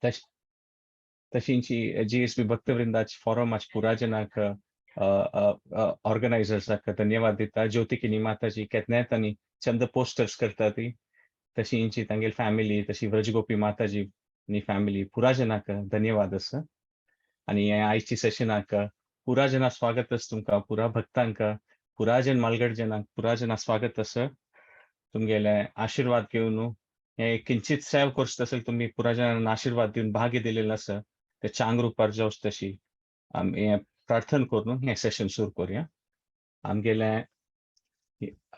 तश तशींची जीएसबी भक्तवृंदाच फॉरमाच पुराजनाक ऑर्गनायझर्साक धन्यवाद दिता. ज्योतिकिनी माताजी केदनात आनी चंद पोस्टर्स करता ती, तशींची तांगेली फॅमिली, तशी व्रजगोपी माताजी आनी फॅमिली पुराजनाक धन्यवाद आसा. आनी हे आयची सेशनाक पुराजना स्वागत आसा तुमकां, पुरा भक्तांक, पुराजन मालगड जनांक पुराजना स्वागत आसा. तुमगेले आशिर्वाद घेवन हे किंचित सेव कोर्स तसेल तुमी पुराजनांना आशिर्वाद दिवन भाग्य दिलेलं आसा, ते चांग रुपार जावच तशी आमी हें प्रार्थना करून हें सेशन सुरू करूया. आमगेलें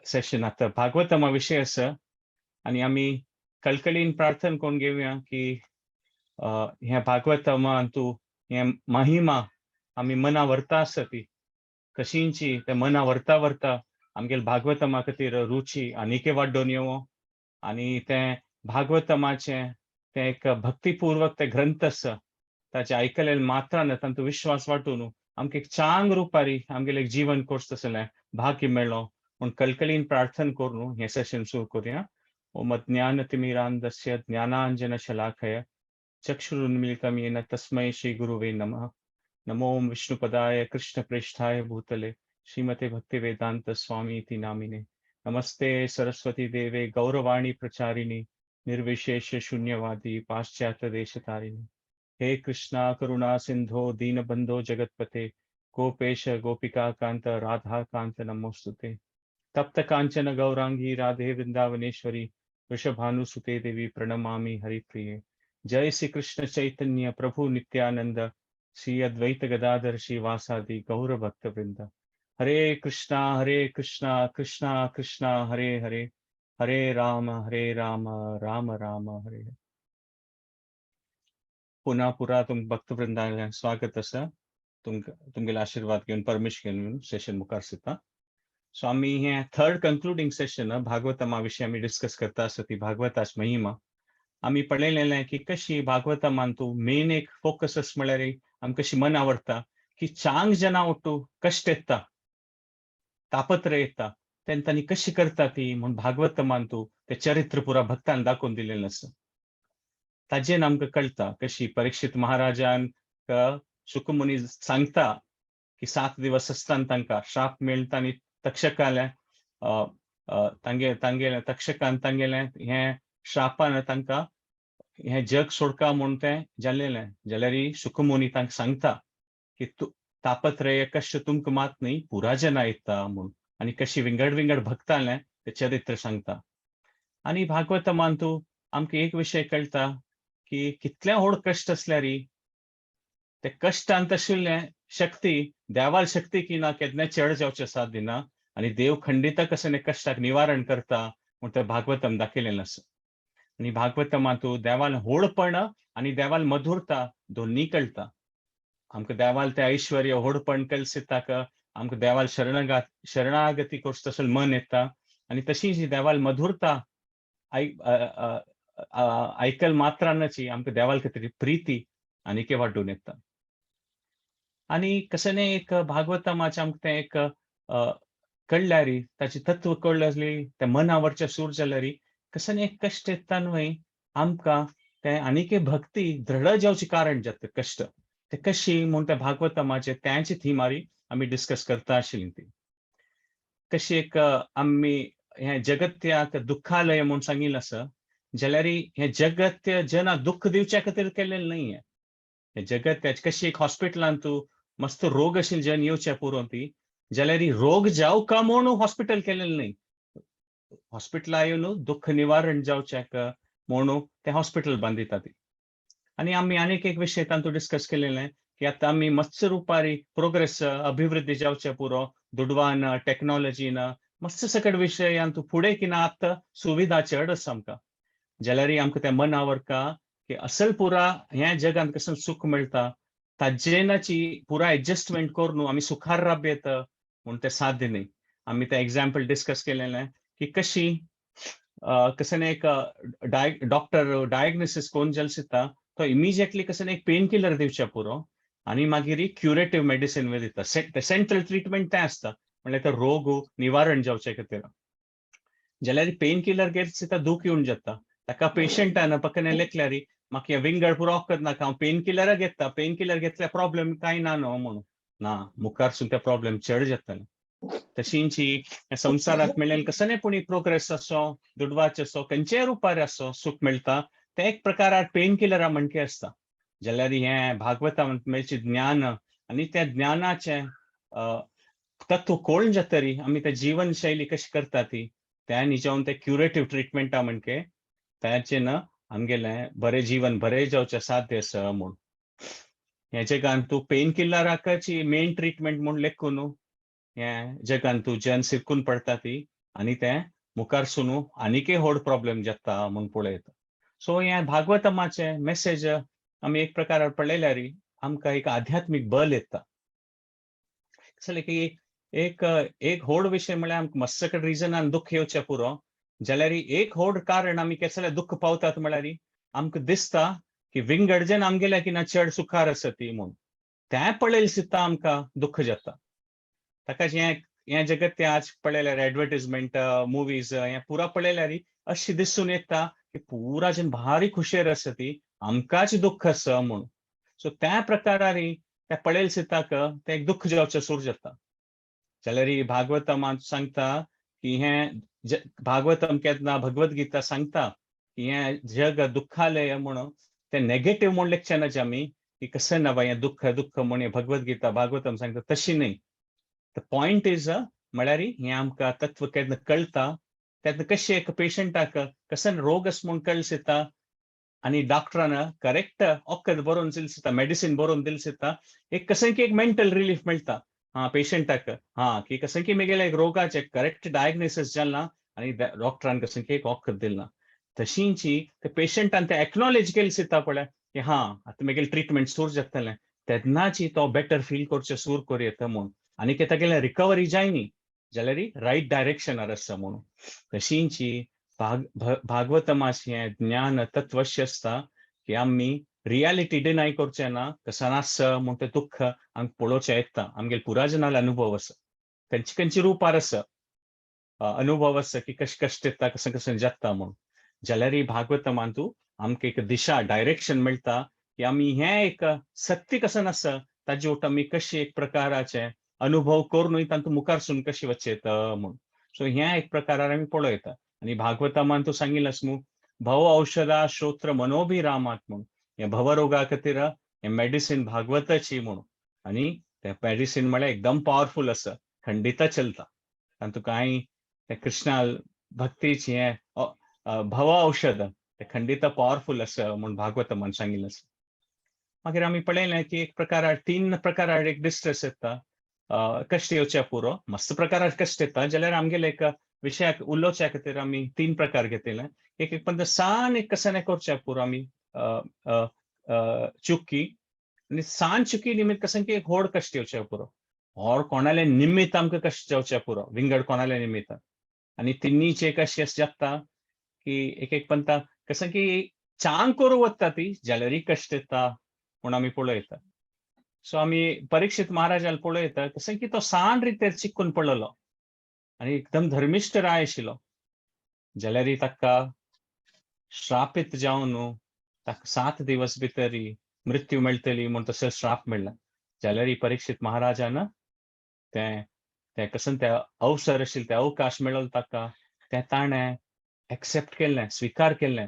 सेशन आतां भागवतमा विशय आसा आनी आमी कळकळीन प्रार्थना करून घेवया की ह्या भागवतमा तूं हें महिमा आमी मना व्हरता आसा ती कशींची ते मना व्हरता व्हरता आमगेले भागवतमा खातीर रुची आनीकय वाडोवन येवो आनी तें भागवतमाचें तें एक भक्तीपूर्वक तें ग्रंथ आसा, ताचें आयकलें मात्रान तांचो विश्वास वांटून आमकां एक चांग रुपारी आमगेलें एक जीवन कोर्स तसलें भाग्य मेळ्ळो म्हूण कळकळीन प्रार्थना करून हें सेशन सुरू करुया. ओम अज्ञानतिमिरान्धस्य ज्ञानांजनशलाकया चक्षुरुन्मीलितं येन तस्मै श्री गुरुवे नमः. नमो विष्णुपदाय कृष्णप्रेष्ठाय भूतले श्रीमते भक्तिवेदांत स्वामी इति नामिने. नमस्ते सरस्वती देवे गौरवाणी प्रचारिणी निर्विशेष शून्यवादी पाश्चात्य देशतारिणी. हे कृष्णा करुणा सिंधो दीनबंधो जगतपते गोपेश गोपिका कांत राधा कांत नमोस्तुते. तप्त कांचन गौरांगी राधे वृंदावनेश्वरी वृषभानुसुते देवी प्रणमामि हरिप्रिये. जय श्री कृष्ण चैतन्य प्रभु नित्यानंद श्री अद्वैत गदाधर श्रीवासादि गौर भक्त वृंद. हरे कृष्णा कृष्णा कृष्णा हरे हरे, हरे राम राम राम हरे हरे. पुन्हा पुरा तुम भक्तवृंदाला स्वागत आसा. तुमकां तुमगेले आशिर्वाद घेवन परमिशन घेवन सेशन मुखार सरता. सो आमी हें थर्ड कंक्लुडींग सेशन भागवतमा विशीं आमी डिस्कस करता आसा ती भागवताच महिमा. आमी पळयलेलें की कशी भागवतमान तूं मेन एक फोकस म्हळ्यार आमकां कशी मन आवडटा की चांग जना ಒಟ್ಟು कश्ट येता, तापत्र येता, तेन्ना तांणी कशी करता ती म्हूण भागवतमान तूं ते चरित्र पुरा भक्तान दाखोवन दिलेलें आसा. ताजेन आमकां कळटा कशी परीक्षित महाराजान शुकमुनी सांगता की 7 दिवस आसतना तांकां श्राप मेळटा आनी तक्षकाले तांगे तांगेले तक्षकान तांगेलें हें श्रापान तांकां हें जग सोडका म्हूण तें जालेलें. जाल्यार शुकमुनी तांकां सांगता की तूं तापत्रय कश्ट तुमकां मात न्ही पुरा जना येता म्हूण आनी कशी विंगड विंगड भक्तांलें तें चरित्र सांगता. आनी भागवतमान तूं आमकां एक विशय कळटा की कितले व्हड कश्ट आसल्यार ते कश्टांत आशिल्लें शक्ती देवाल शक्ती की ना केन्ना चड जावचें साथ दिना आनी देव खंडित कशें कश्टाक निवारण करता म्हूण तें भागवतम दाखयलेलें आसा. आनी भागवतमांतू देवाल व्हडपण आनी देवाल मधुरता दोन्ही कळटा आमकां. देवाल तें ऐश्वर्य व्हडपण कळसिताक आमकां देवाल शरणागती करचो तसो मन येता आनी तशीच देवाल मधुरता आयकल मात्रानाची आमकां देवाल खातीर प्रिती आनीकय वाडून येता. आनी कशें एक भागवतमाचें आमकां तें एक कळ्ळ्यार, ताची तत्व कळ्ळें, तें मनावरचें सूर जाल्यार कशें एक कश्ट येता न्हय आमकां तें आनीकय भक्ती दृढ जावचें कारण जाता कश्ट ते कशी म्हूण त्या भागवतमाचे त्यांची थीमारी आमी डिस्कस करता आशिल्ली. ती कशी एक आमी हें जगत्याक दुःखालय म्हूण सांगिल्लें आसा, जाल्यार हें जगत जना दुःख दिवच्या खातीर केल्लें न्हय. हें जगत कशी एक हॉस्पिटलांत तूं मस्त रोग आशिल्ले जन येवचे पुरो ती, जाल्यार रोग जावका म्हूण हॉस्पिटल केलेलें न्हय. हॉस्पिटला येवन दुःख निवारण जावच्याक म्हणून तें हॉस्पिटल बांदिता ती. आनी आमी आनीक एक विशय तातूंत डिस्कस केलेलें की आतां आमी मस्त रुपारी प्रोग्रेस अभिवृद्धी जावचे पुरो, दुडवान टॅक्नॉलॉजीन मस्त सकट विशयान तूं फुडें की ना आतां सुविधा चड आसा आमकां, जाल्यार आमकां तें मनावर का की असल पुरा ह्या जगांत कसं सुख मेळटा ताजेनाची पुरा एडजस्टमेंट करून आमी सुखार राब येता म्हूण तें साध्य न्हय. आमी तें एग्जाम्पल डिस्कस केलेलें की कशी कसं एक डॉक्टर डायग्नोसिस कोण जाल दिता, तो इमिजिएटली कसं एक पेन किलर दिवचे पुरो आनी मागीर क्युरेटीव मेडिसिन दिता. सेंट्रल ट्रिटमेंट तें आसता, म्हणल्यार तो रोग निवारण जावचे खातीर. जाल्यार पेन किलर घेत दिता, दूख येवन जाता ताका पेशंटान पकने लेखल्यार म्हाका हें विंगड पुरो वखद नाका, हांव पेन किलर घेता, पेन किलर घेतल्यार प्रॉब्लेम कांय ना न्हू म्हणून. ना, मुखारसून ते प्रॉब्लेम चड जातले. तशींची ह्या संवसारात मेळ्ळें कसलें पूण प्रोग्रेस आसो, दुडवाचें आसो, खंयचेय रुपार आसो सूख मेळटा, तें एक प्रकारार पेन किलरा म्हणके आसता. जाल्यार हें भागवता मेळचें ज्ञान आनी त्या ज्ञानाचें तत्व कळून जातरी आमी त्या जीवन शैली कशी करता ती त्या निजावन ते क्युरेटीव ट्रिटमेंटा म्हणके ताचें न आमगेलें बरें जीवन बरें जावचें साध्य आसा म्हूण. ह्या जगान तूं पेन किलराकच मेन ट्रिटमेंट म्हूण लेखून न्हू ह्या जगान तूं जन सिरकून पडटा ती आनी तें मुखार सुनू आनीकय व्हड प्रॉब्लेम जाता म्हूण पळयता. सो हें भागवतमाचें मेसेज आमी एक प्रकार पळयल्यार आमकां एक आध्यात्मीक बल येता. कसलें की एक एक व्हड विशय म्हळ्यार आमकां मस्त कडेन रिजनान दुख्ख येवचें पुरो, जाल्यार एक व्हड कारण आमी केसले दुख्ख पावतात म्हळ्यार आमकां दिसता की विंगड जन आमगेल्या की ना चड सुखार आसा ती म्हूण, तें पळयलें सुद्दां आमकां दुख्ख जाता. ताका हें हें जगत तें आज पळयल्यार एडवर्टीजमेंट, मुवीज हें पुरा पळयल्यार अशें दिसून येता की पुरा जन भारी खुशेर आसा ती, आमकांच दुख्ख आसा म्हूण. सो त्या प्रकारारी त्या पळयलें सुद्दां तें एक दुख्ख जावचें सुरू जाता. जाल्यार भागवतमांत सांगता की हें भागवतम केन्ना भगवद गीता सांगता की हें जग दुख्खालय म्हणून, तें नेगेटीव म्हूण लेखचें ना आमी की कशें ना बाय हें दुख्ख दुख्ख म्हूण भगवद गीता भागवतम सांगता, तशी न्हय. The point is म्हळ्यार हें आमकां तत्व केन्ना कळटा तेन्ना कशें एक पेशंटाक कशें रोग आसा म्हूण कळटा आनी डॉक्टरान करेक्ट वखद बरोवन दिल दिसता, मेडिसीन बरोवन दिल दिसता, एक कशें की एक मेंटल रिलीफ मेळटा हा पेशंटाक, हा की कशें की मेगेले एक रोगाचें करेक्ट डायग्नोसिस जालां आनी डॉक्टरान कशें की एक वखद दिलां. तशींची ते पेशंटान ते एक्नॉलेज केलें दिसता पळय की हा आतां मेगेलें ट्रिटमेंट सुरू जातलें, तेन्नाची तो बेटर फील करचें सुरू करूं येता म्हूण आनी तागेलें रिकवरी जायनी जाल्यार रायट डायरेक्शनार आसा म्हणून. तशींची भागवतमाचें हें ज्ञान तत्व अशें आसता की आमी रियालिटी डिनाय करचें ना, कशें आसा म्हूण तें दुख्ख आमकां पळोवचें येता. आमगेले पुराजनाले अनुभव आसा, खंयचे खंयचे रुपार आसा अनुभव आसा की कशें कश्ट येता, कशें कशें जाता म्हूण. जाल्यार भागवतमांतू आमकां एक दिशा डायरेक्शन मेळटा की आमी हें एक सत्य कशें आसा ताजे वट आमी कशें एक प्रकाराचें अनुभव करुनूय तांतूं मुखार सून कशें वचें म्हूण. सो हें एक प्रकारार आमी पळयता. आनी भागवतमान सांगिल्लें आसा न्हू, भव औषधा श्रोत्र मनोभिरामात म्हूण, हें भवरोगा खातीर हें मेडिसीन भागवताची म्हूण. आनी तें मेडिसीन म्हळ्यार एकदम पावरफूल आसा, खंडिता चलता. तातूंत कांय तें कृष्णा भक्तीची हें भव औषध तें खंडिता पावरफूल आसा म्हूण भागवतमान सांगिल्लें आसा. मागीर आमी पळयलें की एक प्रकारार तीन प्रकारार एक डिस्ट्रेस येता, कश्ट येवचे पुरो, मस्त प्रकारार कश्ट येता. जाल्यार आमगेले एक विशयाक उलोवच्या खातीर आमी तीन प्रकार घेतले. एक एक पण सान एक कशें नाही करच्या पुरो आमी चुकी आनी सान चुकी निमित्त कशें की एक व्हड कश्ट येवचे पुरो, और कोणाले निमित्त आमकां कश्ट जावचे पुरो, विंगड कोणाले निमित्त. आनी तिन्नीचे एक अशें जाता की एक एक पंता कशें की चांग करूं वता ती जाल्यारय कश्ट येता म्हूण आमी पळयता. सो आमी परीक्षित महाराजान पळयता कशें की तो सान रितेर चिकून पडलेलो आनी एकदम धर्मिश्ट राय आशिल्लो, जाल्यारय ताका श्रापित जावन ताका 7 दिवस भितर मृत्यू मेळटली म्हूण तसो श्राप मेळ्ळा. जाल्यारय परीक्षित महाराजान तें तें कशें तें अवसर आशिल्लें, तें अवकाश मेळ्ळो ताका, तें ताणें एक्सेप्ट केलें, स्विकार केलें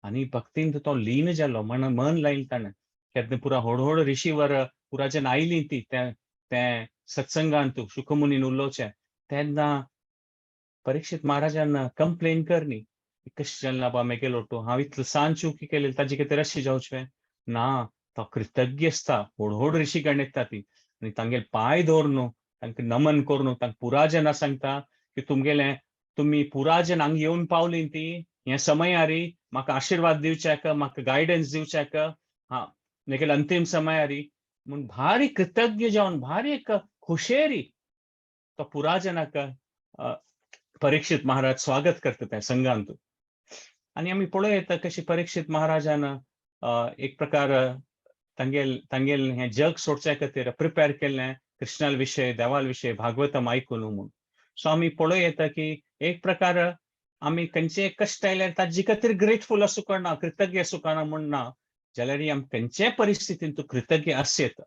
आनी भक्तीन तो लीन जालो, मन मन लायलें ताणें. केन्ना पुरा व्हड व्हड ऋषीवर पुरा जेन्ना आयलीं ती तें तें सत्संगांत शुकमुनीन उलोवचें तेन्ना परीक्षित महाराजान कंप्लेन करनी, कशें जालें बाबा मेगेलो तूं, हांव इतलो सान चुकी केली ताजे खातीर अशें जावचें ना. तो कृतज्ञ आसता, व्हड व्हड ऋषीगण येता ती आनी तांगेले पांय दवर तांकां नमन करून तांकां पुराजना सांगता की तुमगेलें तुमी पुराजन हांगा येवन पावली ती ह्या समयारी म्हाका आशिर्वाद दिवच्याक, म्हाका गायडन्स दिवच्याक, हा मेगेले अंतीम समयारी म्हूण भारी कृतज्ञ जावन भारी एक खुशेरी तो पुराजनाक परीक्षित महाराज स्वागत करता त्या संघांत. आनी आमी पळोवं येता कशी परीक्षित महाराजान एक प्रकार तांगेल तांगेल हें जग सोडच्या खातीर प्रिपेर केल्लें कृष्णाल विशय, देवाल विशय, भागवतम आयकून म्हूण. सो आमी पळोवं येता की एक प्रकार आमी खंयचे कश्ट आयल्यार ताजे खातीर ग्रेटफूल आसूं कळना, कृतज्ञ आसूं कळना म्हूण ना, जाल्यार आमी खंयच्याय परिस्थितीन तूं कृतज्ञ आसयेत.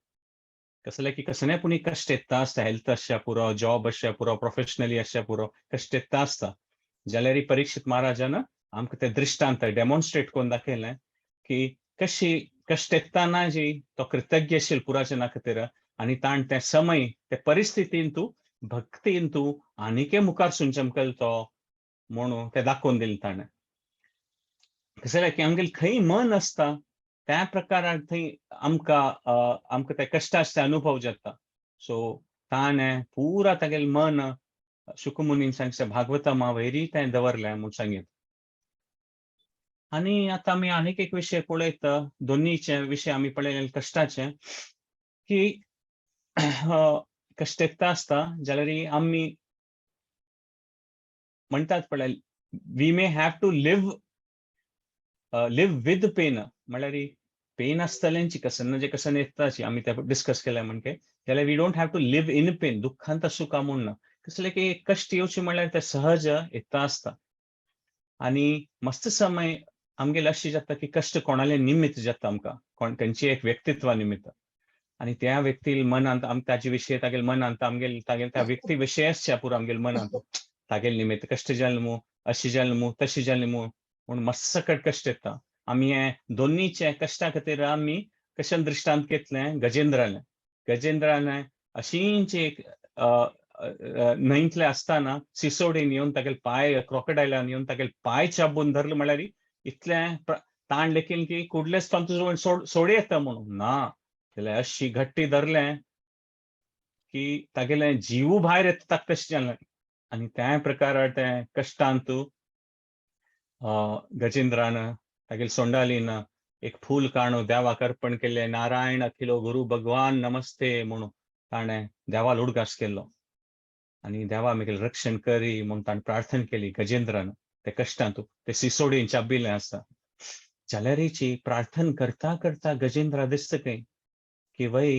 कसले की कसले पुणी कश्ट येता आसता, हेल्थ आसच्या पुरो, जॉब आसच्या पुरो, प्रोफेशनली आसच्या पुरो, कश्ट येता आसता. जाल्यार परीक्षित महाराजान आमकां ते दृश्टांत डेमॉन्स्ट्रेट करून दाखयलें की कशी कश्ट येताना जी तो कृतज्ञ आशिल्लो पुराजना खातीर आनी ताण ते समय ते परिस्थितीन तूं भक्तीन तूं आनीकय मुखार सून चमकल तो म्हणून ते दाखोवन दिलें ताणें. कसलें की आमगेलें खंय मन आसता त्या प्रकारान थंय आमकां आमकां ते कश्टाचे अनुभव जाता. सो ताणें पुरा तागेलें मन शुकमुनीन सांगचें भागवतमा वयरी तें दवरलें म्हूण सांगीत. आनी आतां आमी आनीक एक विशय पळयता, दोनीचे विशय आमी पळयले कश्टाचे, की कश्ट येता आसता जाल्यार आमी म्हणटात पळय, we may have to live with pain. म्हळ्यार पेन आसतलेंच, कसन जे कसन येताची, आमी ते डिस्कस केले म्हणजे, जाल्यार we don't have to live in pain. दुःखांत सुखा म्हूण ना. कसले की कश्ट येवचे म्हणल्यार ते सहज येता आसता. आनी मस्त समय आमगेले अशें जाता की कश्ट कोणाले निमित्त जाता आमकां, कोण खंयची एक व्यक्तित्वा निमित्त, आनी त्या व्यक्ती मनांत आम ताजे विशय तागेले मनांत आमगेल तागेल त्या व्यक्ती विशय आसच्या पुरो आमगेले मनांत, तागेले निमित्त कश्ट जाले मू, अशें जालें मू, तशें जालें मू म्हूण मस्त सकट कश्ट येता. आमी हे दोनीचे कश्टा खातीर आमी कशें दृश्टांत घेतलें गजेंद्रालें. गजेंद्रान अशींच एक न्हंयतले आसतना सिसोडीन येवन तागेले पांय, क्रोकोडायलान येवन तागेले पांय चाबून धरले, म्हळ्यार इतलें ताण लेखीन की कुडलेच तांचो सोड येता म्हणून ना, जाल्यार अशी घट्टी धरलें की तागेले जीव भायर येता तशें जालें. आनी त्या प्रकार ते कश्टांत गजेंद्रान तागेले सोंडालीन एक फूल काडून देवाक अर्पण केलें, नारायण अखिलो गुरु भगवान नमस्ते म्हणून ताणें देवाल उडगास केलो आनी देवा मागीर रक्षण करी म्हूण ताणें प्रार्थना केली गजेंद्रान ते कश्टांत, ते सिसोडीन चाबिल्लें आसता. जाल्यारीची प्रार्थना करता करता गजेंद्रा दिसता खंय की वय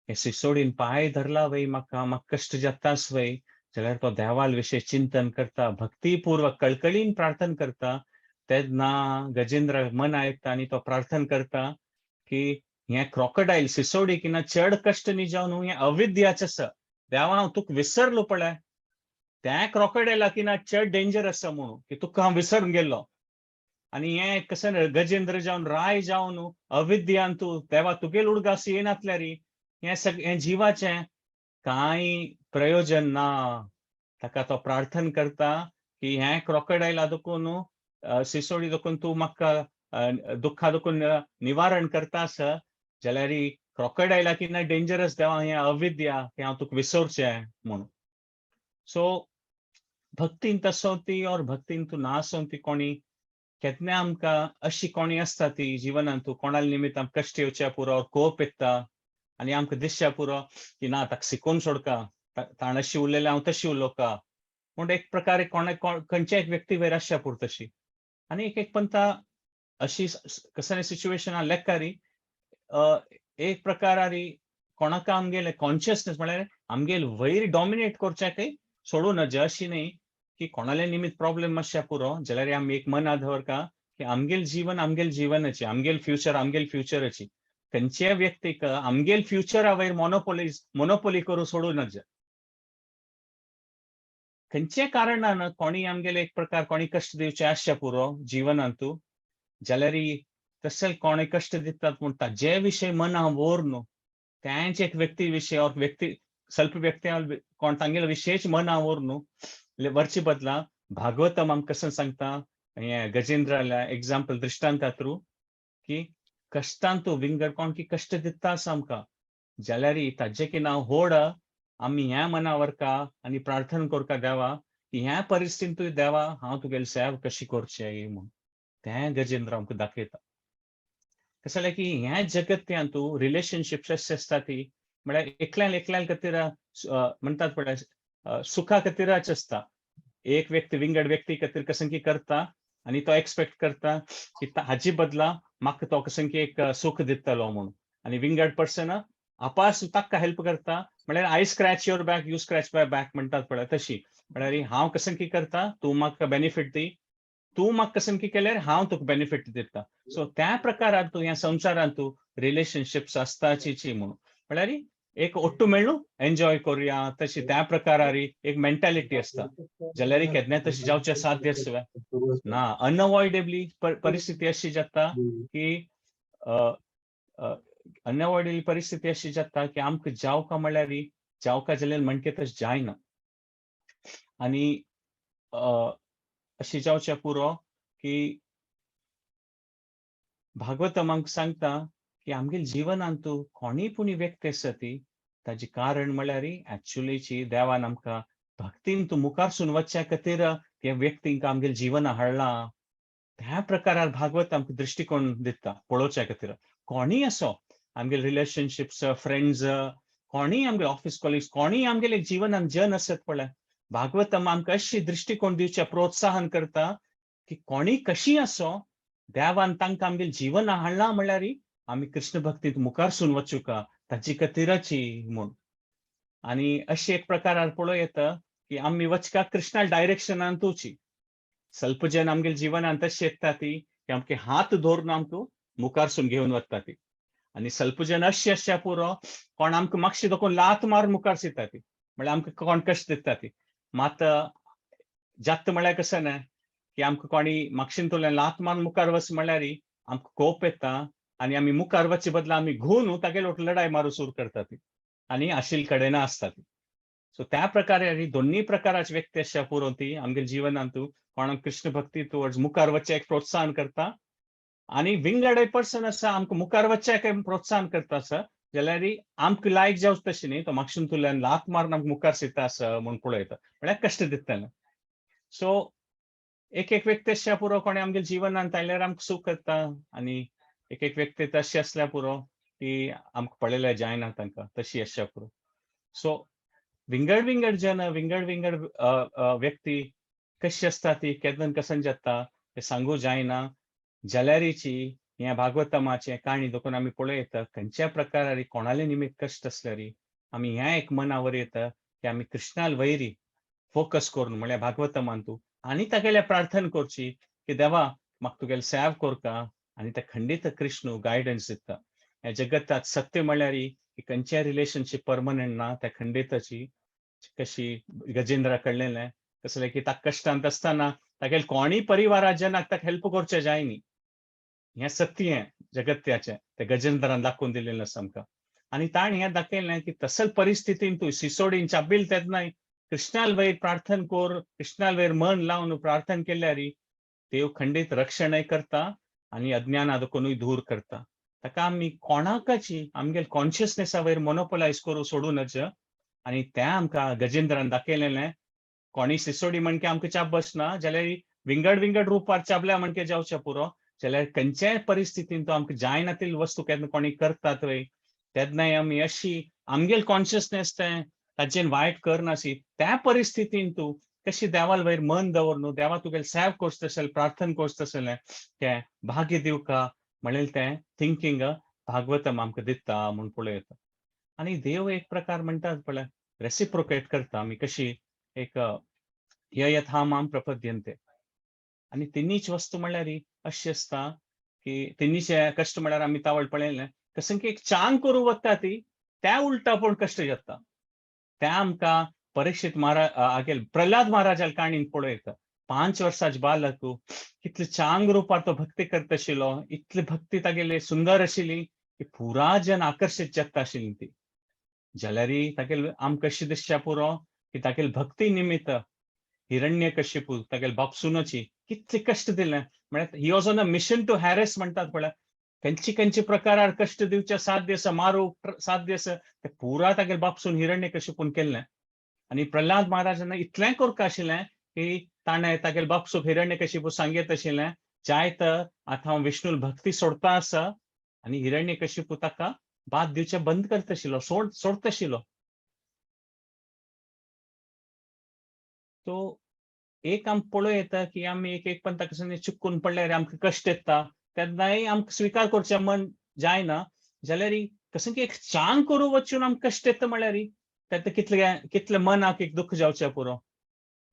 हे सिसोडीन पांय धरला वय, म्हाका म्हाका कश्ट जाताच वय. जाल्यार तो देवाल विशय चिंतन करता, भक्तीपूर्वक कळकळीन प्रार्थना करता. तेन्ना गजेंद्र मन आयकता आनी तो प्रार्थना करता की हें क्रोकोडायल सिसोडी किना चड कश्ट न्ही जावन हें अविद्याचें आसा, देवा हांव तुका विसरलो पळय, त्या क्रोकोडायला किना चड डेंजर आसा म्हणून की तुका हांव विसरून गेल्लो. आनी हें कशें गजेंद्र जावन राय जावन अविद्यान तूं देवा तुगेल उडगास येनातल्यार हें हें जिवाचें कांय प्रयोजन ना. ताका तो प्रार्थना करता की हें क्रोकोडायला देखून सिसोडी देखून तूं म्हाका दुख्खा देखून निवारण करता आसा, जाल्यार क्रोकोडायला किना डेंजरस देवा हें अविद्या की हांव तुका विसरचें म्हणून. सो भक्तीन तसो ती और भक्तीन तूं ना आसों ती कोणी केन्ना आमकां अशी कोणी आसता ती जिवनांत कोणाले निमित्त आमकां कश्ट येवच्या पुरो, कोप येता आनी आमकां दिसच्या पुरो की ना ताका शिकोवन सोडका, ताण अशी उलयलें हांव तशी उलोवका म्हूण एक प्रकारे कोणा खंयच्या एक व्यक्ती वयर आसच्या पुरो तशी. आनी एक एक पंथा अशी कसले सिच्युएशन लेखारी एक प्रकारारी कोणाक आमगेले कॉन्शियसनेस म्हळ्यार आमगेल वयर डॉमिनेट करच्याकय सोडूं नज. अशी न्ही की कोणाले निमित्त प्रॉब्लेम मातशा पुरो, जाल्यार आमी एक मना दवरका की आमगेल जीवन आमगेल जीवनाची, आमगेल फ्युचर आमगेल फ्युचराची, खंयच्याय व्यक्तीक आमगेल फ्युचरा वयर मोनोपोली करूं सोडूं नज. खंयच्या कारणान कोणी आमगेले एक प्रकार कोणी कश्ट दिवचे आसच्या पुरो जिवनांतू, जाल्यार तशें कोणे कश्ट दितात म्हूण ताजे विशय मना व्हर न्हू, तेंच एक व्यक्ती विशय और व्यक्ती स्वल्प व्यक्ती कोण तांगेले विशयच मना व्हर न्हू वरचे बदला भागवतम आमकां कशें सांगता हें गजेंद्राल्या एग्जाम्पल दृश्टांता थ्रू की कश्टांतू विंगड कोण की कश्ट दिता आसा आमकां, जाल्यार ताजें की नांव होड आमी ह्या मना व्हरका आनी प्रार्थना करका देवा की ह्या परिस्थितींतूय देवा हांव तुगेली सेवा कशी करची म्हूण तें गजेंद्र आमकां दाखयता. कशें जालें की ह्या जगत्यांतू रिलेशनशिप्स अशें आसता ती म्हळ्यार एकल्यान एकल्यान खातीर म्हणटात पळय सुखा खातीरच आसता. एक व्यक्ती विंगड व्यक्ती खातीर कसं की करता आनी तो एक्सपेक्ट करता की हाजी बदला म्हाका तो कसं की एक सुख दितलो म्हणून, आनी विंगड पर्सन आपास ताका हेल्प करता म्हळ्यार I scratch your back you scratch my back म्हणटात पळय तशी. म्हळ्यार हांव कसंकी करता तूं म्हाका बेनिफीट दी, तूं म्हाका कसंकी केल्यार हांव तुका बेनिफीट दिता. सो त्या प्रकारान तूं ह्या संवसारांत तूं रिलेशनशिप्स आसताची म्हणून म्हळ्यार एक ओट्टू मेळ्ळू एन्जॉय करुया तशी त्या प्रकारारी एक मेंटॅलिटी आसता. जाल्यार केन्नाय तशी जावचें साध्य आसता ना, अनअवॉइडेबली परिस्थिती अशी जाता की अनअवॉइडेबली परिस्थिती अशी जाता की आमकां जावका म्हणल्यार जावका जाल्यार म्हणके तशें जायना. आनी अशी जावचें पुरो की भागवतम आमकां सांगता की आमगेले जिवनांत कोणीय पुणी व्यक्ती आसा ती ताजें कारण म्हणल्यार एक्चुअलीची देवान आमकां भक्तीन तूं मुखारसून वचच्या खातीर त्या व्यक्तींक आमगेले जिवना हाडलां. त्या प्रकारार भागवत आमकां दृश्टिकोण दिता पळोवच्या खातीर. कोणीय असो आमगेले रिलेशनशिप्स, फ्रेंड्स, कोणीय आमगेले ऑफिस कॉलिग्स, कोणीय आमगेले जिवनान जन आसत पळय, भागवतम आमकां अशी दृश्टिकोण दिवचें प्रोत्साहन करता की कोणी कशी असो देवान तांकां आमगेले जिवना हाडलां म्हणल्यार आमी कृष्ण भक्तींत मुखारसून वचूका ताची खातीराची म्हूण. आनी अशी एक प्रकारार पळोवं येता की आमी वचका कृष्णा डायरेक्शनान वची. स्वल्प जन आमगेले जिवनान तशें येता ती की आमचे हात धरून आमकां मुखारसून घेवन वता ती. आनी स्वल्प जन अशें आसच्या पुरो कोण आमकां मातशी दोकोन लात मारून मुखार सरता ती, म्हणल्यार आमकां कोण कश्ट दिता ती. मात जात म्हळ्यार कशें न्हय की आमकां कोणी मातशेन लात मारून मुखार वच म्हणल्यार आमकां कोप येता आनी आमी मुखार वचचे बदला आमी घुवन तागेले वटेन लढाय मारूंक सुरू करता ती आनी आशिल कडेन आसता ती. सो त्या प्रकारे दोन्ही प्रकाराचे व्यक्ती आसच्या पुरो ती आमगेले जिवनांत कोणाक कृष्ण भक्ती टुवर्ड्स मुखार वचचें एक प्रोत्साहन करता आनी विंगड पर्सन आसा आमकां मुखार वचचें प्रोत्साहन करता आसा जाल्यार आमकां लायक जावचें तशें न्ही, तो मातशें तुल्यान लात मारून आमकां मुखार सरता आसा म्हूण पळयता, म्हळ्यार कश्ट दितले. सो एक एक व्यक्ती आसच्या पुरो कोणें आमगेले जिवनांत आयल्यार आमकां सूख येता आनी एक एक व्यक्ती तशी आसल्या पुरो की आमकां पळयल्यार जायना तांकां तशी आसच्या पुरो. सो विंगड विंगड जन, विंगड विंगड व्यक्ती कशी आसता ती केदन कसन जाता तें सांगू जायना. जाल्यारीची ह्या भागवतमाचें काणी देखून आमी पळयता खंयच्या प्रकारारी कोणाले निमित्त कश्ट आसल्यार आमी ह्या एक मनावर येता की आमी कृष्णाल वैरी फोकस करून म्हणल्यार भागवतमान तूं आनी तागेल्या प्रार्थना करची की देवा म्हाका तुगेले सेव करका आनी ते खंडीत कृष्ण गायडन्स दिता. ह्या जगतात सत्य म्हणल्यार की खंयच्याय रिलेशनशीप परमनंट ना, त्या खंडिताची कशी गजेंद्रा कडलें कसलें की ताका कश्टांत आसतना तागेले कोणीय परिवारा जनाक ताका हेल्प करचें जाय न्ही, हें सत्य जगत्याचें ते गजेंद्रान दाखोवन दिलेलें आसा आमकां. आनी ताणें हें दाखयलें की तसल परिस्थितीन तूं सिसोडीन चाबील तेन्नाय कृष्णाल वयर प्रार्थना कर, कृष्णाल वयर मन लावन प्रार्थना केल्यार देव खंडीत रक्षणय करता आनी अज्ञाना दुखूनय दूर करता. ताका आमी कोणाकाची आमगेले कॉन्शियसनेसा वयर मोनोपोलायज करूं सोडूं नज. आनी तें आमकां गजेंद्रान दाखयलेलें कोणी सिसोडी म्हणके आमकां चाप बसना जाल्यार विंगड विंगड रुपार चाबल्या म्हणके जावचें पुरो, जाल्यार खंयच्याय परिस्थितीन तो आमकां जायना तितली वस्तू केन्ना कोणी करतात वय तेन्नाय आमी अशी आमगेल कॉन्शियसनेस तें ताजेन वायट करनासी त्या परिस्थितीन तूं कशी देवाल वयर मन दवर न्हू, देवा तुगेले सेव करचो तशें प्रार्थना करचो तशें तें भाग्य दिवका म्हणलें तें थिंकींग भागवतम आमकां दिता म्हूण पळयता. आनी देव एक प्रकार म्हणटात पळय रेसिप्रोकेट करता आमी कशी एक यथा माम प्रपद्यन्ते. आनी तिन्हीच वस्तू म्हणल्यार अशी आसता की तिन्हीचे कश्ट म्हणल्यार आमी तावळ पळयलें कशें की एक चांग करूं वता ती त्या उलटा पूण कश्ट जाता. त्या आमकां परीक्षित महाराज आगेल प्रल्हाद महाराजाल काणीन पळयता 5 वर्सांच बालक कितले चांग रुपार तो भक्ती करता आशिल्लो, इतली भक्ती तागेली सुंदर आशिल्ली की पुरा जन आकर्शीत जाता आशिल्ली ती. जाल्यार तागेले आमकां कशी दिसच्या पुरो की तागेले भक्ती निमित्त हिरण्यकशिपू तागेले बापसुनाची कितले कश्ट दिले म्हळ्यार he was on a mission to harass म्हणटात पळय, खंयची खंयचे प्रकारार कश्ट दिवचे साध्य आसा मारू साध्य आसा ते पुरा तागेले बापसून हिरण्यकशिपून केल्लें. आनी प्रल्हाद महाराजान इतलें करका आशिल्लें की ताणें तागेले बापसूक हिरण्यकशिपू सांगयत आशिल्लें जायत आतां हांव विष्णूल भक्ती सोडता आसा. आनी हिरण्यकशिपू ताका बाद दिवचें बंद करता आशिल्लो, सोडता आशिल्लो. तो एक आमकां पळोवं येता की आमी एक एक पंथा कशें चुकून पडल्यार आमकां कश्ट येता तेन्नाय आमकां स्विकार करचें मन जायना, जाल्यार कसं की एक चांग करूं वचून आमकां कश्ट येता म्हळ्यार तें कितलें कितलें मनाक एक दुख्ख जावचें पुरो.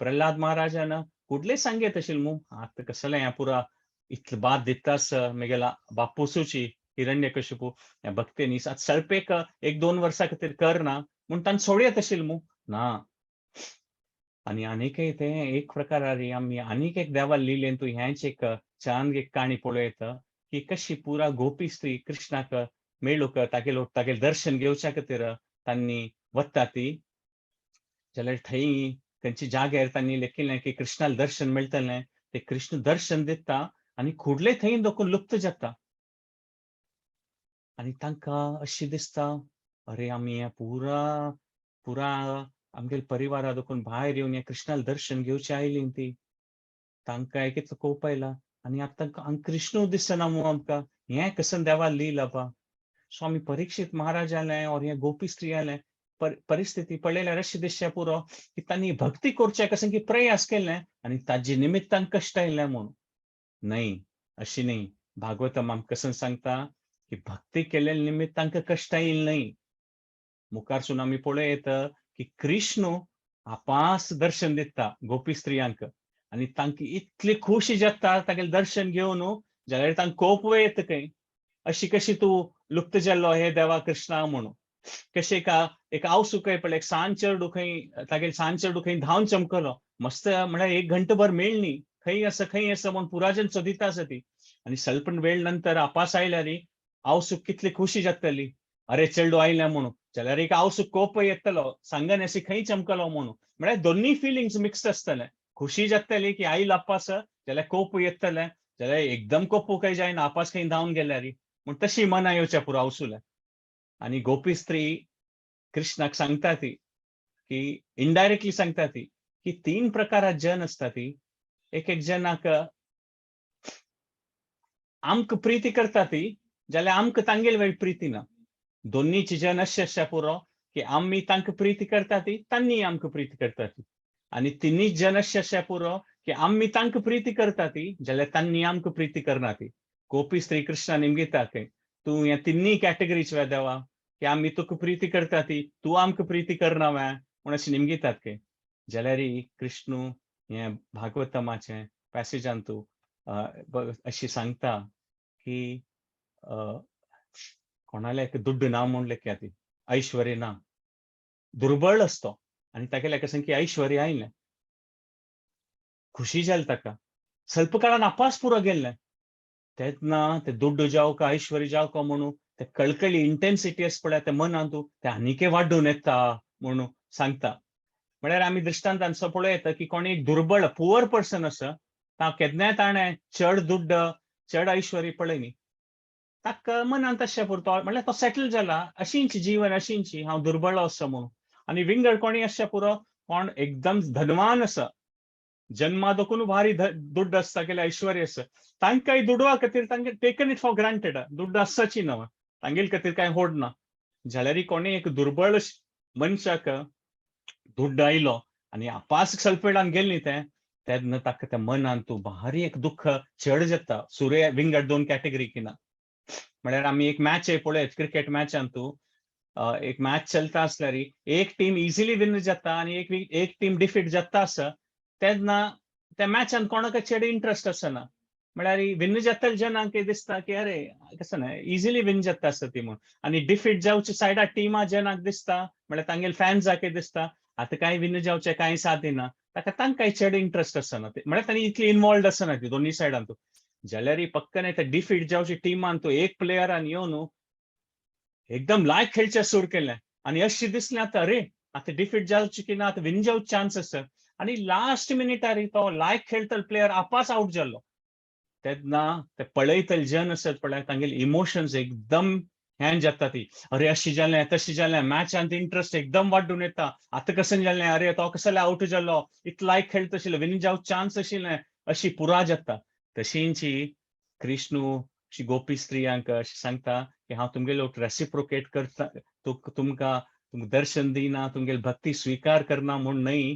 प्रल्हाद महाराजान कुडले सांगेत आशिल्लें मू, आतां कसलें हें पुरा इतलें बाद दितास मेगेला बापुसूची हिरण्यकशिपू ह्या भक्तीनी आतां सल्प एक एक दोन वर्सां खातीर करना म्हूण तांकां सोडयत आशिल्लें मू ना. आनी आनीकय तें एक प्रकारारी आमी आनीक एक देवा लिलेन तूं हेंच एक चांद एक काणी पळयता की कशी पुरा गोपी स्त्री कृष्णाक मेळूंक तागेलो तागेलें दर्शन घेवच्या खातीर तांणी वता ती, जाल्यार थंय तेंच्या जाग्यार तांणी लेखिल्लें की कृष्णाक दर्शन मेळटलें, ते कृष्ण दर्शन दिता आनी खुडले थंय दोकून लुप्त जाता. आनी तांकां अशें दिसता, अरे आमी हें पुरा पुरा आमगेले परिवारा दोकून भायर येवन हें कृष्णाक दर्शन घेवचें आयलीं ती. तांकां एक कोप आयला आनी आतां तांकां कृष्णू दिसना मू आमकां, हें कसन देवा लीला बा. स्वामी परीक्षित महाराजालें और हें गोपी स्त्रियालें परिस्थिती पळयल्यार अशें दिसचें पुरो की तांणी भक्ती करचें कशें की प्रयास केलें आनी ताजे निमित्तान कश्ट आयलें म्हूण. न्हय, अशें न्हय. भागवतम आमकां कशें सांगता की भक्ती केल्ले निमित्त तांकां कश्ट आयिल्लें न्हय. मुखारसून आमी पळयत की कृष्ण आपास दर्शन दिता गोपी स्त्रियांक आनी तांकां इतली खुशी जाता तागेलें दर्शन घेवन, जाल्यार तांकां कोप येता खंय, अशी कशी तूं लुप्त जाल्लो हे देवा कृष्णा म्हणून. कशें एका एक आवसू खंय पळय एक सान चेडूं खंय तागेले सान चेडूं खंय धांवन चमकलो, मस्त म्हळ्यार एक घंटभर मेळनी, खंय आसा खंय आसा म्हूण पुराजन सोदिता आसा ती. आनी स्वल्प वेळ नंतर आपास आयल्यार आवसूक कितली खुशी जातली, अरे चेडूं आयलें म्हणून. जाल्यार एक आवसूक कोप येतलो, सांगन अशी खंय चमकलो म्हणून. म्हळ्यार दोन्ही फिलिंग्स मिक्स्ड आसतले, खुशी जातली की आयल आपास, जाल्यार कोप येतले, जाल्यार एकदम कोपू खंय जायना आपास खंय धांवन गेल्यार म्हूण तशी मना येवच्या पुरो आवसुले. आनी गोपी स्त्री कृष्णाक सांगता ती की इनडायरेक्टली सांगता ती की तीन प्रकारात जन आसता ती. एक एक जनाक आमकां प्रिती करता ती, जाल्यार आमकां तांगेल वेळ प्रिती ना. दोन्हीची जन अशें आसच्या पुरो की आमी तांकां प्रिती करता ती, तांणी आमकां प्रिती करता ती. आनी तिन्ही जन अशें आसच्या पुरो की आमी तांकां प्रिती करता ती, जाल्यार तांणी आमकां प्रिती करना ती. गोपी स्त्री कृष्णा निमगिता खंय, तूं ह्या तिन्ही कॅटेगरीच वे देवा, की आमी तुका प्रिती करता ती, तूं आमकां प्रिती करना वे म्हूण अशें निमगितात खंय. जाल्यार कृष्णू हें भागवतमाचें पॅसेजान तूं अशी सांगता की कोणाले एक दुड्ड ना म्हूण लेख्या ती, ऐश्वर्य ना, दुर्बळ आसतो आनी तागेले कशें की ऐश्वर्य आयलें, खुशी जाली ताका, स्वल्प काळान आपास पुरो गेल्लें. तेन्ना ते दुड्ड जावं का ऐश्वर्य जावं का म्हणून ते कळकळी इंटेन्सिटी आसा पळय ते मनांत ते आनीकय वाडून येता म्हणून सांगता. म्हळ्यार आमी दृश्टांतान सो पळोवं येता की कोणी एक दुर्बळ पुअर पर्सन आसा, ता केन्नाय ताणें चड दुड्ड चड ऐश्वर्य पळयनी, ताका मनांत अशें पुरतो म्हळ्यार तो सेटल जाला, अशींच जीवन अशींची हांव दुर्बळ आसा म्हणून. आनी विंगड कोणी आसचें पुरो, कोण एकदम धनवान आसा, जन्मा दोकून भारी दुड्ड आसता केले ऐश्वर्य आसा, तांकांय दुडवा खातीर तांकां टेकन it for granted, दुड्ड आसची ना तांगेले खातीर कांय होड ना. जाल्यार कोणी एक दुर्बळ मनशाक दुड्ड आयलो आनी आपास स्वल्प वेळान गेली तें, तेन्ना ताका त्या मनान तूं भारी एक दुख्ख चड जाता. सूर्य विंगड दोन कॅटेगरी किना. म्हळ्यार आमी एक मॅच पळयत क्रिकेट मॅचान तूं एक मॅच चलता आसल्यार एक टीम इजिली विन जाता आनी एक एक टीम डिफीट जाता आसा, तेन्ना त्या मॅचान कोणाक चड इंट्रस्ट आसना. म्हळ्यार विन जातले जनांक दिसता की अरे कसं ना इजिली विन जाता आसा ती म्हूण, आनी डिफीट जावचे सायडा टिमा जनांक दिसता, म्हळ्यार तांगेले फॅन्साक दिसता आतां कांय विन जावचें कांय साथ ना, ताका तांकां चड इंट्रस्ट आसना, म्हळ्यार तांणी इतली इनवॉल्ड आसना ती दोन्ही सायडान तूं. जाल्यार पक्क नाही त्या डिफीट जावची टिमान तो एक प्लेयरान येवन एकदम लायक खेळचें सुरू केलें आनी अशें दिसलें आतां अरे आतां डिफीट जावची की ना, आतां विन जावचे चान्स आसा, आनी लास्ट मिनिटार तो लायक खेळटलो प्लेयर आपास आवट जालो. तेन्ना ते पळयतले जन आसत पळय तांगेले इमोशन्स एकदम हें जाता ती, अरे अशें जालें तशें जालें, मॅचांत इंट्रस्ट एकदम वाडून येता, आतां कशें जालें, अरे तो कसो आवट जालो, इतलो लायक खेळटा आशिल्लो, विन जावचे चान्स आशिल्लें, अशी पुरा जाता. तशींची कृष्णू अशी गोपी स्त्रियांक अशें सांगता की हांव तुमगेलो रेसिप्रोकेट करता, तुमकां तुमकां दर्शन दिना, तुमगेली भक्ती स्विकार करना म्हूण न्हय,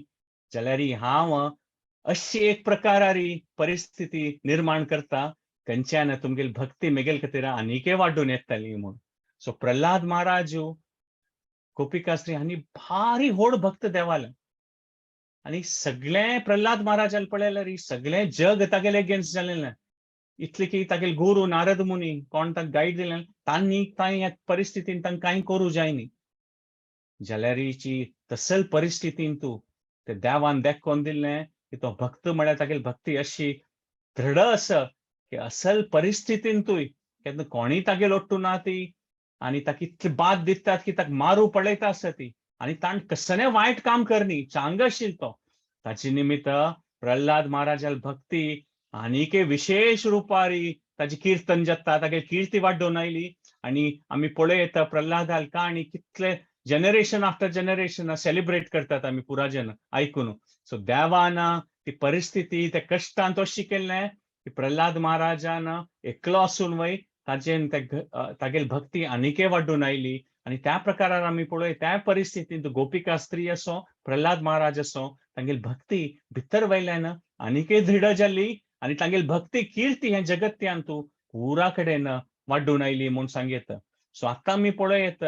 जाल्यार हांव अशी एक प्रकारारी परिस्थिती निर्माण करता तेंच्यान तुमगेली भक्ती मेगेल खातीर आनीकय वाडून येतली म्हूण. सो प्रल्हाद महाराज, गोपिका स्त्री हांणी भारी व्हड भक्त देवाले. आनी सगळें प्रल्हाद महाराजान पळयल्यार सगळें जग तागेले अगेन्स्ट जालेलें. इतले की तागेले गुरू नारद मुनी कोण ताका गायड दिलें, तांणी कांय ह्या परिस्थितीन तांकां कांय करूं जायनी. जाल्यारीची तसल परिस्थितीन तूं ते देवान दाखोवन दिल्लें की तो भक्त म्हळ्यार तागेली भक्ती अशी दृढ आसा की असल परिस्थितींतूय केन्ना कोणीय तागेर लोट्टू ना ती, आनी ताका इतली बाद दितात की ताका मारू पळयता आसा ती, आनी ताण कसलें वायट काम करनी, चांग आशिल्लो तो. ताचे निमित्त प्रल्हाद महाराजाल भक्ती आनीक विशेश रुपारी ताची किर्तन जाता, तागे किर्ती वाडोवन आयली. आनी आमी पळयता प्रल्हादाल काणी कितले जनरेशन आफ्टर जनरेशन सेलिब्रेट करतात आमी पुराजन आयकून. सो देवान ती परिस्थिती त्या कश्टान अशी केल्लें की प्रल्हाद महाराजान एकलो आसून वय ताजेन ते तागेली भक्ती आनीकय वाडून आयली. आनी त्या प्रकारार आमी पळय त्या परिस्थितींत गोपिका स्त्री असो, प्रल्हाद महाराज असो, तांगेली भक्ती भितर वयल्यान आनीकय दृढ जाली आनी तांगेली भक्ती किर्ती हें जगत्यान तूं पुरा कडेन वाडून आयली म्हूण सांगयत. सो आतां आमी पळयत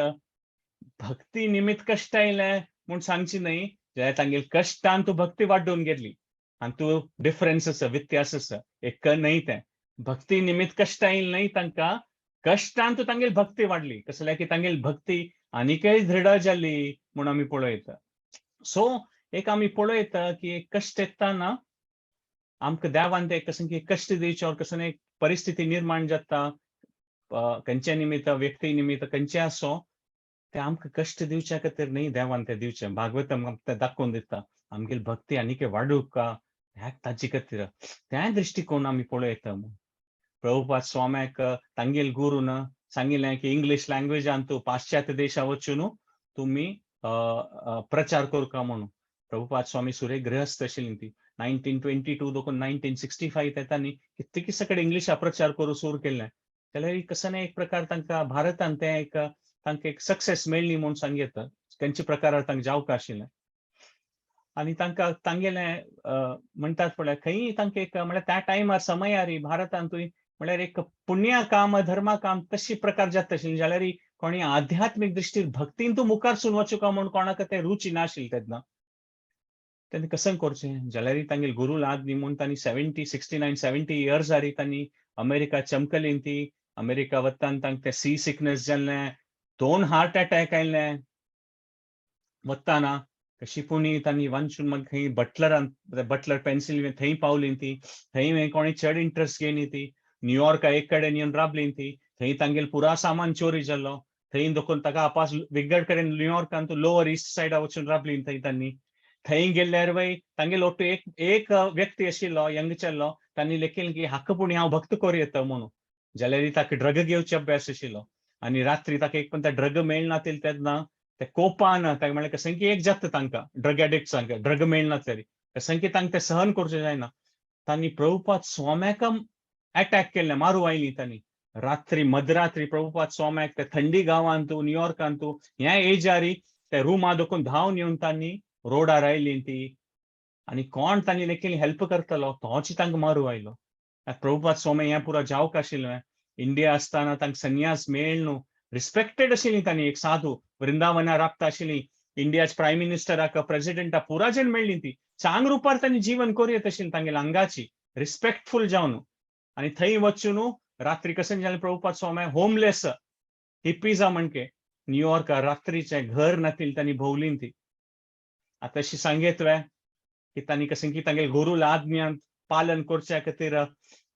भक्ती निमित्त कश्ट आयलें म्हूण सांगची न्हय, जाल्यार तांगेली कश्टान तूं भक्ती वाडोवन गेली. आनी तूं डिफरन्स आसा, व्यत्यास आसा, एक न्हय तें. भक्ती निमित्त कश्ट आयले न्हय तांकां, कश्टान तूं तांगेली भक्ती वाडली. कसल्यार की तांगेली भक्ती आनीकय दृढ जाली म्हूण आमी पळयता. सो एक आमी पळयता की एक कश्ट येताना आमकां देवान ते कसं की कश्ट दिवचे और कसं एक परिस्थिती निर्माण जाता, खंयच्या निमित्त, व्यक्ती निमित्त, खंयचे आसो, ते आमकां कश्ट दिवच्या खातीर न्हय देवान ते दिवचें. भागवतम आमकां दाखोवन दिता आमगेली भक्ती आनीक वाडूका ह्या ताजे खातीर. त्या दृश्टिकोन आमी पळयता. प्रभुपाद स्वाम्याक तांगेल गुरून सांगिल्लें की इंग्लीश लँग्वेजान तूं पाश्चात्य देशा वचून तुमी प्रचार करका म्हणून. प्रभुपाद स्वामी सुरे गृहस्थ आशिल्ली ती 1922 देखून 1965 तांणी कितके सगळे इंग्लिशा प्रचार करूं सुरू केल्लें. जाल्यार कसं ना एक प्रकार तांकां भारतान तें एक तांकां एक सक्सेस मेळ्ळी म्हूण सांगयता. खंयच्या प्रकारार तांकां जावंक आशिल्लें आनी तांकां तांगेलें म्हणटात पळय खंयी तांकां एक म्हळ्यार त्या टायमार समयारी भारतांतूय म्हळ्यार एक पुण्य काम, धर्मा काम तशी प्रकार जाता आशिल्लें. जाल्यार कोणी आध्यात्मीक दृश्टीर भक्तीन तूं मुखार सून वचूका म्हूण कोणाक तें रुची नाशिल्ली तेन्ना. तेन्ना कसं करचें? जाल्यार तांगेले गुरू लाद न्ही म्हूण तांणी 70, 69, 70 इयर्सारी तांणी अमेरिका चमकली ती. अमेरिका वतान तांकां तें सी सिकनेस जाल्लें, 2 हार्ट अटॅक आयले वताना. कशी पुणी तांणी वांचून मागीर खंय बटलरान, बटलर पेन्सिल्वेनिया थंय पावली ती. थंय कोणी चड इंट्रस्ट घेयनी ती. न्यूयॉर्का एक कडेन येवन राबली ती. थंय तांगेले पुरा सामान चोरी जाल्लो. थंय देखून ताका आपास विंगड कडेन न्यूयॉर्कान लोअर ईस्ट सायडा वचून राबली थंय तांणी. थंय गेल्ल्यार वय तांगेलो ಒಟ್ಟು एक एक व्यक्ती आशिल्लो यंग चेडो, तांणी लेखिल्लें की हाका पुणी हांव भक्त करूं येता म्हणून. जाल्यार ताका ड्रग घेवचे अभ्यास आशिल्लो आनी रात्री ताका एक पण ड्रग मेळना तेन्ना ते कोपान ताका म्हळ्यार कसं की एक जाता तांकां ड्रग एडिक्ट्सांक ड्रग मेळना तरी कसं की तांकां तें सहन करचें जायना. तांणी प्रभुपाद स्वाम्याक अटॅक केल्लें, मारू आयली तांणी रात्री मध्यरात्री प्रभुपाद स्वाम्याक ते थंडी गांवांतू न्यूयॉर्कांतू ह्या एजारी ते रुमा देखून धांवन येवन तांणी रोडार आयली ती. आनी कोण तांणी लेखिल्ली हेल्प करतलो तोच तांकां मारू आयलो. प्रभुपाद स्वामी हें पुरा जावंक आशिल्लें. इंडिया आसतना तांकां संन्यास मेळ न्हू, रिस्पेक्टेड आशिल्ली तांणी, एक साधू वृंदावना राबता आशिल्ली. इंडियाच प्रायम मिनिस्टराक, प्रेसिडेंटाक पुरा जण मेळ्ळी ती. चांग रुपार तांणी जीवन करूं येत आशिल्लें तांगेल्या अंगाची रिस्पेक्टफूल जावन. आनी थंय वचून रात्री कशें जालें प्रभुपाद स्वामी होमलेस हिप्पीजा म्हणके न्यूयॉर्का रात्रीचें घर नातील तांणी भोवलीन ती. आतां अशी सांगयत वे की तांणी कशें की तांगेले गुरूला आज्ञान पालन करच्या खातीर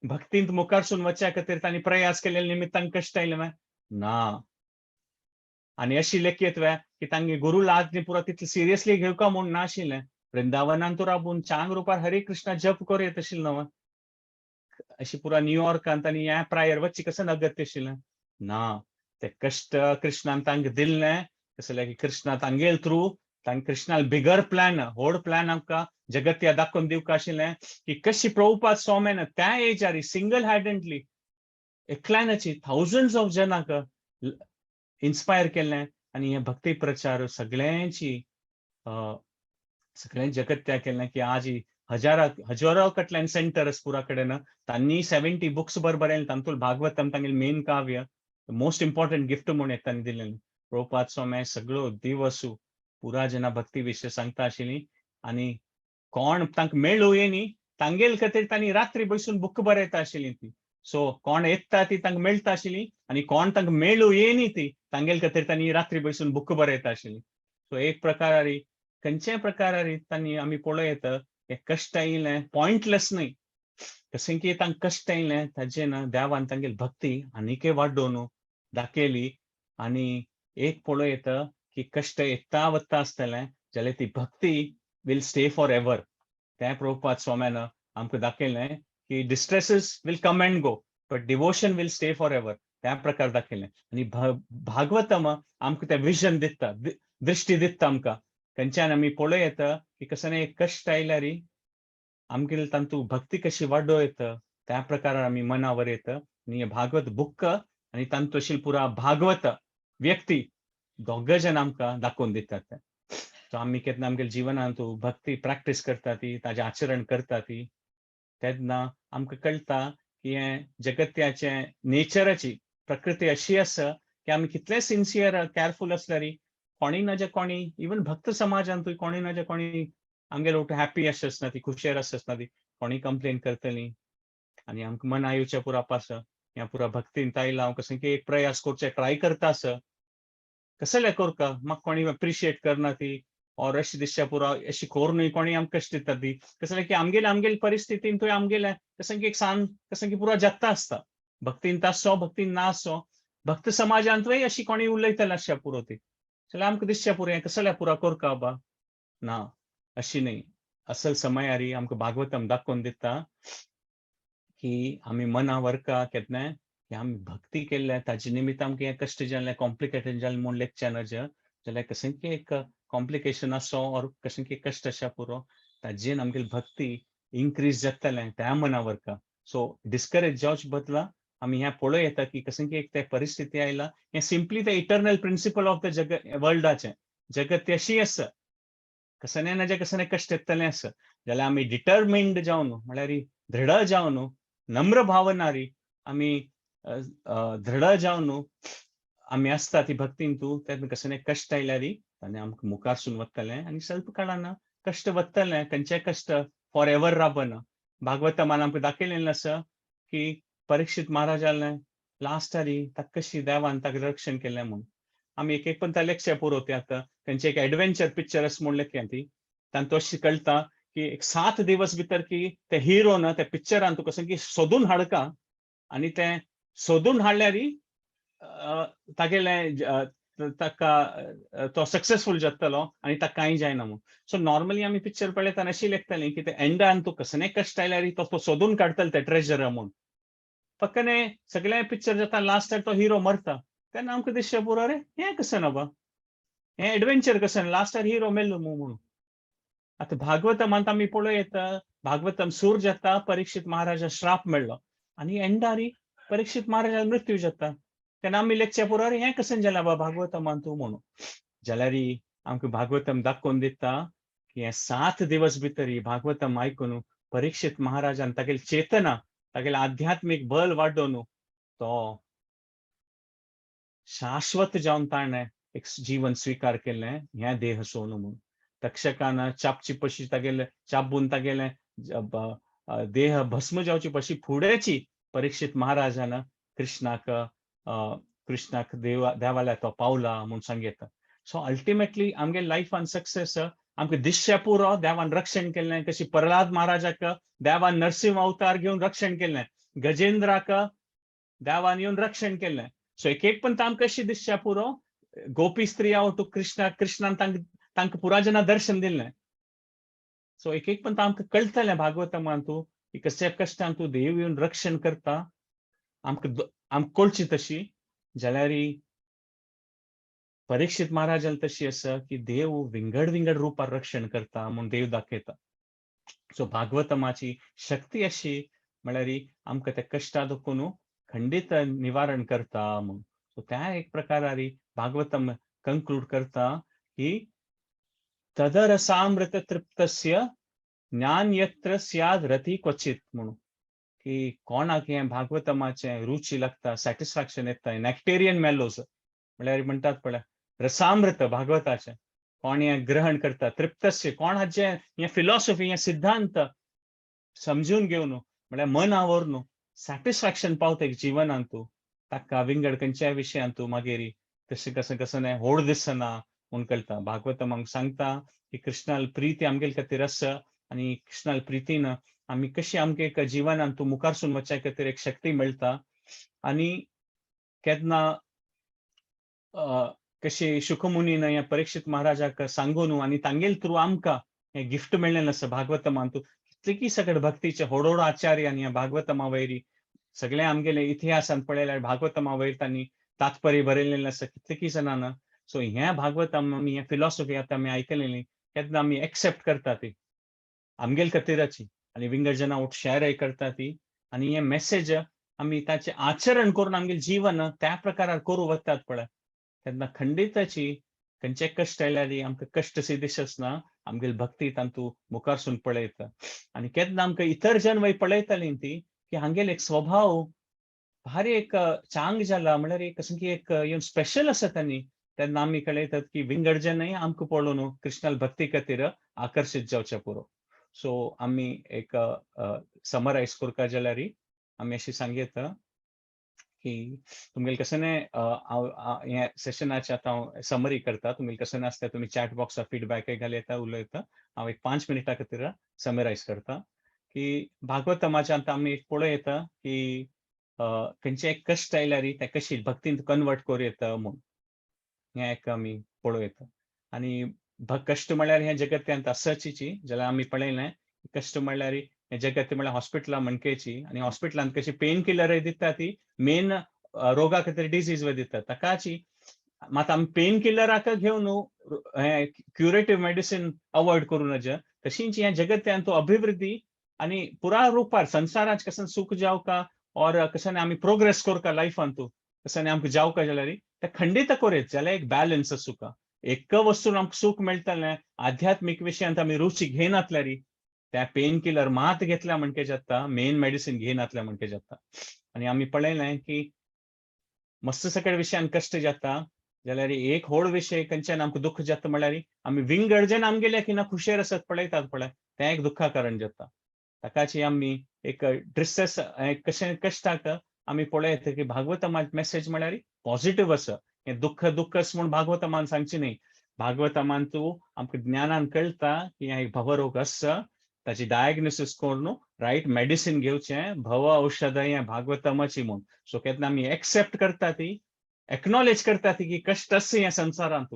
भक्तींत मुखारसून वचच्या खातीर तांणी प्रयास केल्ले निमित्त तांकां कश्ट आयले वे ना. आनी अशी लेखयत वे की तांगे गुरूला आज्ञा पुरा तितली सिरियसली घेवका म्हूण नाशिल्लें. वृंदावनान तूं राबून चांग रुपार हरे कृष्णा जप करूं येत आशिल्लो न्हू. अशी पुरा न्यूयॉर्कांत आनी ह्या प्रायर वच्ची कसं अगत्य आशिल्लें ना. ते कश्ट कृष्णान तांकां दिल्लें कसलें की कृष्णा तांगेल थ्रू तांकां कृष्णाल बिगर प्लॅन, व्हड प्लॅन आमकां जगत्या दाखोवन दिवंक आशिल्लें की कशी प्रभुपाद स्वाम्यान त्या एजार single handedly एकल्यानाची thousands of जनांक inspire केल्लें. आनी हे भक्ती प्रचार सगळ्यांची सगळ्यां जगत्या केल्लें की आज हजारा हजारो कडल्यान सेंटर्स पुरा कडेन तांणी 70 बुक्स बरोबर बरयले, तातूंत भागवतम तांगेलें मेन काव्य. मोस्ट इम्पॉर्टंट गिफ्ट म्हूण तांणी दिलें. प्रभुपाद स्वामी सगळो दिवस पुरा जना भक्ती विशय सांगता आशिल्ली आनी कोण तांकां मेळूं ये न्ही, तांगेल खातीर तांणी रात्री बसून बुक बरयता आशिल्ली ती. सो कोण येता ती तांकां मेळटा आशिल्ली आनी कोण तांकां मेळूं ये न्ही ती तांगेल खातीर तांणी रात्री बसून बुक बरयता आशिल्ली. सो एक प्रकारारी खंयच्याय प्रकारारी तांणी आमी पळोवं येता, हे कश्ट आयिल्लें पॉयंटलेस न्हय. कशें की तांकां कश्ट आयिल्लें ताजें ना देवान तांगेली भक्ती आनीकय वाडोवन दाखयली. आनी एक पळोवं येता की कश्ट येता वता आसतलें जाल्यार ती भक्ती will stay for ever. तें प्रभुपाद स्वाम्यान आमकां दाखयलें की distresses will come and go, but devotion will stay for ever. त्या प्रकार दाखयलें. आनी भागवतम आमकां तें विजन दिता, दृश्टी दिता आमकां, खंयच्यान आमी पळोवं येता की कसं एक कश्ट आयल्यार आमगेले तांतू भक्ती कशी वाडोवं येता, त्या प्रकारान आमी मनावर येता. आनी हे भागवत बुक आनी तांतू अशी पुरा भागवत व्यक्ती दोग जण आमकां दाखोवन दितात ते. सो आमी केन्ना आमगेल्या जिवनांत भक्ती प्रॅक्टीस करता ती, ताजें आचरण करता ती, तेन्ना आमकां कळटा की हें जगत्याचें नेचराची प्रकृती अशी आसा की आमी कितले सिन्सियर कॅरफूल आसल्यार कोणी ना जे कोणी, इवन भक्त समाजांतूय कोणी ना जे कोणी आमगेले वटून हॅपी अशें आसना ती, खुशेर अशें आसना ती, कोणी कंप्लेन करतली आनी आमकां मना येवचें पुरा पास ह्या पुरा भक्तीन आयला, हांव कसं की एक प्रयास करचे ट्राय करता आसा, कसले करका म्हाका कोणी एप्रिशिएट करना ती और अशी दिसच्या पुरा अशी करूनय कोणी आमकां कश्ट दिता ती. कसलें की आमगेले आमगेले परिस्थितीन थंय आमगेले कसं की एक सान कसं की पुरा जगता आसता, भक्तीन आसो भक्तीन ना आसो, भक्त समाजांतूय अशी कोणी उलयतले आसच्या पुरो ती, जाल्यार आमकां दिसच्या पुरो हें कसलें पुरा करका बा ना, अशी न्हय. असल समयारी आमकां भागवतम दाखोवन दिता की आमी मना व्हरका केन्नाय की आमी भक्ती केल्ले ताजे निमित्त आमकां हें कश्ट जालें, कॉम्प्लिकेटेड जालें म्हूण लेखचें नज. जाल्यार कशें की एक कॉम्प्लिकेशन आसो और कशें की कश्ट आसा पुरो, ताजेन आमगेली भक्ती इन्क्रीज जातलें त्या मना व्हरका. सो डिस्करेज जावचे बदला आमी हें पळोवं येता की कशें की एक ते परिस्थिती आयला, हें सिंपली ते इटर्नल प्रिंसिपल ऑफ the जग वर्ल्डाचें जगत अशी आसा, कसने ना जे कसने कश्ट येतलें आसा, जाल्यार आमी डिटर्मिन्ड जावन, म्हळ्यार दृढ जावन, नम्र भावनारी आमी दृढ जावन आमी आसता ती भक्तीन तूं, तेन्ना कसने कश्ट आयल्यार आनी आमकां मुखारसून वतलें आनी स्वल्प काळान कश्ट वतलें. खंयचें कश्ट फॉर एवर राबना. भागवतमान आमकां दाखयलेलें आसा की परीक्षित महाराजाले लास्टारी ताका कशी देवान ताका रक्षण केलें म्हूण. आमी एक एक पण त्या लेक्चर पुरवते आतां तेंचे एक एडवेंचर पिक्चर अशें म्हूण लेखया ती, तांतू अशें कळटा की एक 7 दिवस भितर की ते हिरो ना त्या पिक्चरान तुका कशें की सोदून हाडका आनी ते सोदून हाडल्यार तागेलें ताका तो सक्सेसफूल जातलो आनी ताका कांय जायना म्हूण. सो नॉर्मली आमी पिक्चर पळयतना अशी लेखताली की ते एंडान तूं कसलें कश्ट आयल्यार तो सोदून काडटलो ते ट्रेजर म्हूण. फक्त सगळे पिक्चर जाता लास्टाक तो हिरो मरता, तेन्ना आमकां दिसचें पुरो रे हें कशें ना बा, हें एडवेंचर कशें, लास्टाक हिरो मेलो म्हणून. आतां भागवतमांत आमी पळोवं येता, भागवतम सूर जाता, परीक्षित महाराजा श्राप मेळ्ळो आनी एंडारी परीक्षित महाराजा मृत्यू जाता, तेन्ना आमी लेखचें पुरो रे हें कशें जालें बा भागवतमांत म्हणून. जाल्यार आमकां भागवतम दाखोवन दिता की हें 7 दिवस भितर भागवतम आयकून परीक्षित महाराजान तागेली चेतना, तागेलें आध्यात्मीक बल वाडोवन तो शाश्वत जावन ताणें एक जीवन स्वीकार केलें ह्या देह सोडून म्हूण. तक्षकान चापची पशी तागेले चाबून तागेलें देह भस्म जावची पशी फुडेंची परीक्षित महाराजान कृष्णाक कृष्णाक देवाल्या तो पावला म्हूण सांगता. सो अल्टिमेटली आमगे लायफान सक्सेस आमकां दिसचें पुरो देवान रक्षण केल्लें, कशी प्रल्हाद महाराजाक देवान नरसिंह अवतार घेवन रक्षण केल्लें, गजेंद्राक देवान येवन रक्षण केल्लें. सो एक एक पण आमकां कशी दिसचें पुरो गोपी स्त्रिया वटू कृष्णा कृष्णान तांकां पुराजना दर्शन दिल्लें. सो एक एक पण आमकां कळटलें भागवतमान तूं की कशे कश्टान तूं देव येवन रक्षण करता, आमकां आमकां कळची तशी. जाल्यार परीक्षित महाराजान तशी आसा की देव विंगड विंगड रुपार रक्षण करता म्हूण देव दाखयता. सो भागवतमाची शक्ती अशी म्हळ्यार आमकां त्या कश्टा दुखून खंडीत निवारण करता म्हूण. सो त्या एक प्रकारारी भागवतम कंक्लूड करता की तदरसामृत तृप्तस्य ज्ञान यत्र स्याद रती क्वचित म्हणून, की कोणाक हें भागवतमाचें रुची लागता, सॅटिस्फॅक्शन येता, नॅक्टेरियन मेलोज म्हळ्यार म्हणटात पळय रसामृत भागवताचें कोण हें ग्रहण करता, तृप्तस्य कोण हाचें हें फिलॉसॉफी हें सिद्धांत समजून घेवन म्हळ्यार मन आवरून सॅटिस्फॅक्शन पावता एक जिवनांत तूं ताका विंगड खंयच्याय विशयांत तूं मागीर तशें कसं कसं नाही होड दिसना म्हूण कळटा. भागवतम सांगता की कृष्णाल प्रिती आमगेल खातीर आसा आनी कृष्णाल प्रितीन आमी कशी आमगे एक जिवनांत तूं मुखारसून वचच्या खातीर एक शक्ती मेळटा. आनी केन्ना कशी शुकमुनीन ह्या परीक्षित महाराजाक सांगून आनी तांगेल थ्रू आमकां हें गिफ्ट मेळ्ळें आसा भागवतमान तूं कितले सगळे भक्तीचे होडोड आचार्य आनी ह्या भागवतमा वयरी सगळे आमगेले इतिहासान पळयल्यार भागवतमा वयर तांणी तात्पर्य बरयलेलें आसा कितले जाणांना. सो ह्या भागवतम आमी हें फिलॉसॉफी आतां आमी आयकलेली केन्ना आमी एक्सेप्ट करता ती आमगेल खातीराची आनी विंगड जाणां वट शॅरय करता ती आनी हें मेसेज आमी ताचें आचरण करून आमगेलें जीवन त्या प्रकारार करूं वतात पळय तेन्ना खंडिताची खंयचे कश्ट आयल्यार आमकां कश्ट सिद्धिशच ना, आमगेली भक्ती तांतू मुखारसून पळयता. आनी केन्ना आमकां इतर जन वय पळयताली ती की हांगेल एक स्वभाव भारी एक चांग जाला, म्हळ्यार एक सामकी एक येवन स्पेशल आसा तांणी. तेन्ना आमी कळयतात की विंगड जनय आमकां पळोवन कृष्णाल भक्ती खातीर आकर्शीत जावचे पुरो. सो आमी एक समरायज करता जाल्यार आमी अशी सांगयता की तुमगेले कशें हांव ह्या सेशनाचे आतां हांव समरी करता. तुमगेले कशें आसता तुमी चॅट बॉक्सार फिडबॅकय घाल येता उलयता. हांव एक 5 मिनटां खातीर समरायज करता की भागवतमाच्या आतां आमी पळोवं की खंयचे कश्ट आयल्यार ते कशी भक्तींत कन्वर्ट करूं येता म्हूण हें एक आमी पळोवं येता. आनी कश्ट म्हळ्यार हें जगत्यांत आसाचीची जाल्यार आमी पळयलें कश्ट म्हळ्यार हें जगत म्हळ्यार हॉस्पिटलां म्हणकेची आनी हॉस्पिटलांत कशी पेन किलरय दिता ती मेन रोगा खातीर डिजीज दितात ताकाची मात आमी पेन किलराक घेवन हें क्युरेटीव मेडिसीन अवॉयड करूं नज. तशींच ह्या जगत्यांत अभिवृद्धी आनी पुरा रुपार संवसारांत कशें सूख जावका और कशें आमी प्रोग्रेस करका लायफांत कशें आमकां जावका जाल्यार तें खंडीत करीत जाल्यार एक बॅलन्स आसूका. एक वस्तून आमकां सूख मेळटलें आध्यात्मीक विशयांत आमी रुची घेयनातल्यार त्या पेन किलर मात घेतल्या म्हणके जाता, मेन मेडिसीन घेयनातल्या म्हणके जाता. आनी आमी पळयलें की मस्त सगळे विशयान कश्ट जाता जाल्यार एक व्हड विशय खंयच्यान आमकां दुख्ख जाता म्हळ्यार आमी विंगड जन आमगेले की ना खुशेर आसत पळयतात पळय तें एक दुख्खा कारण जाता. ताकाची आमी एक ड्रिसेस कशें कश्टाक आमी पळयता की भागवतमात मेसेज म्हळ्यार पॉझिटिव्ह आसा. हें दुख्ख दुख्खच म्हूण भागवतमान सांगची न्ही. भागवतमान तूं आमकां ज्ञानान कळटा की हें एक भवरोग आसा, ताची डायग्नोसीस करून रायट मेडिसीन घेवचें, भव औषध हें भागवतमाची म्हूण. सो केन्ना आमी एक्सेप्ट करता ती एक्नॉलेज करता ती की कश्ट आसा ह्या संवसारांत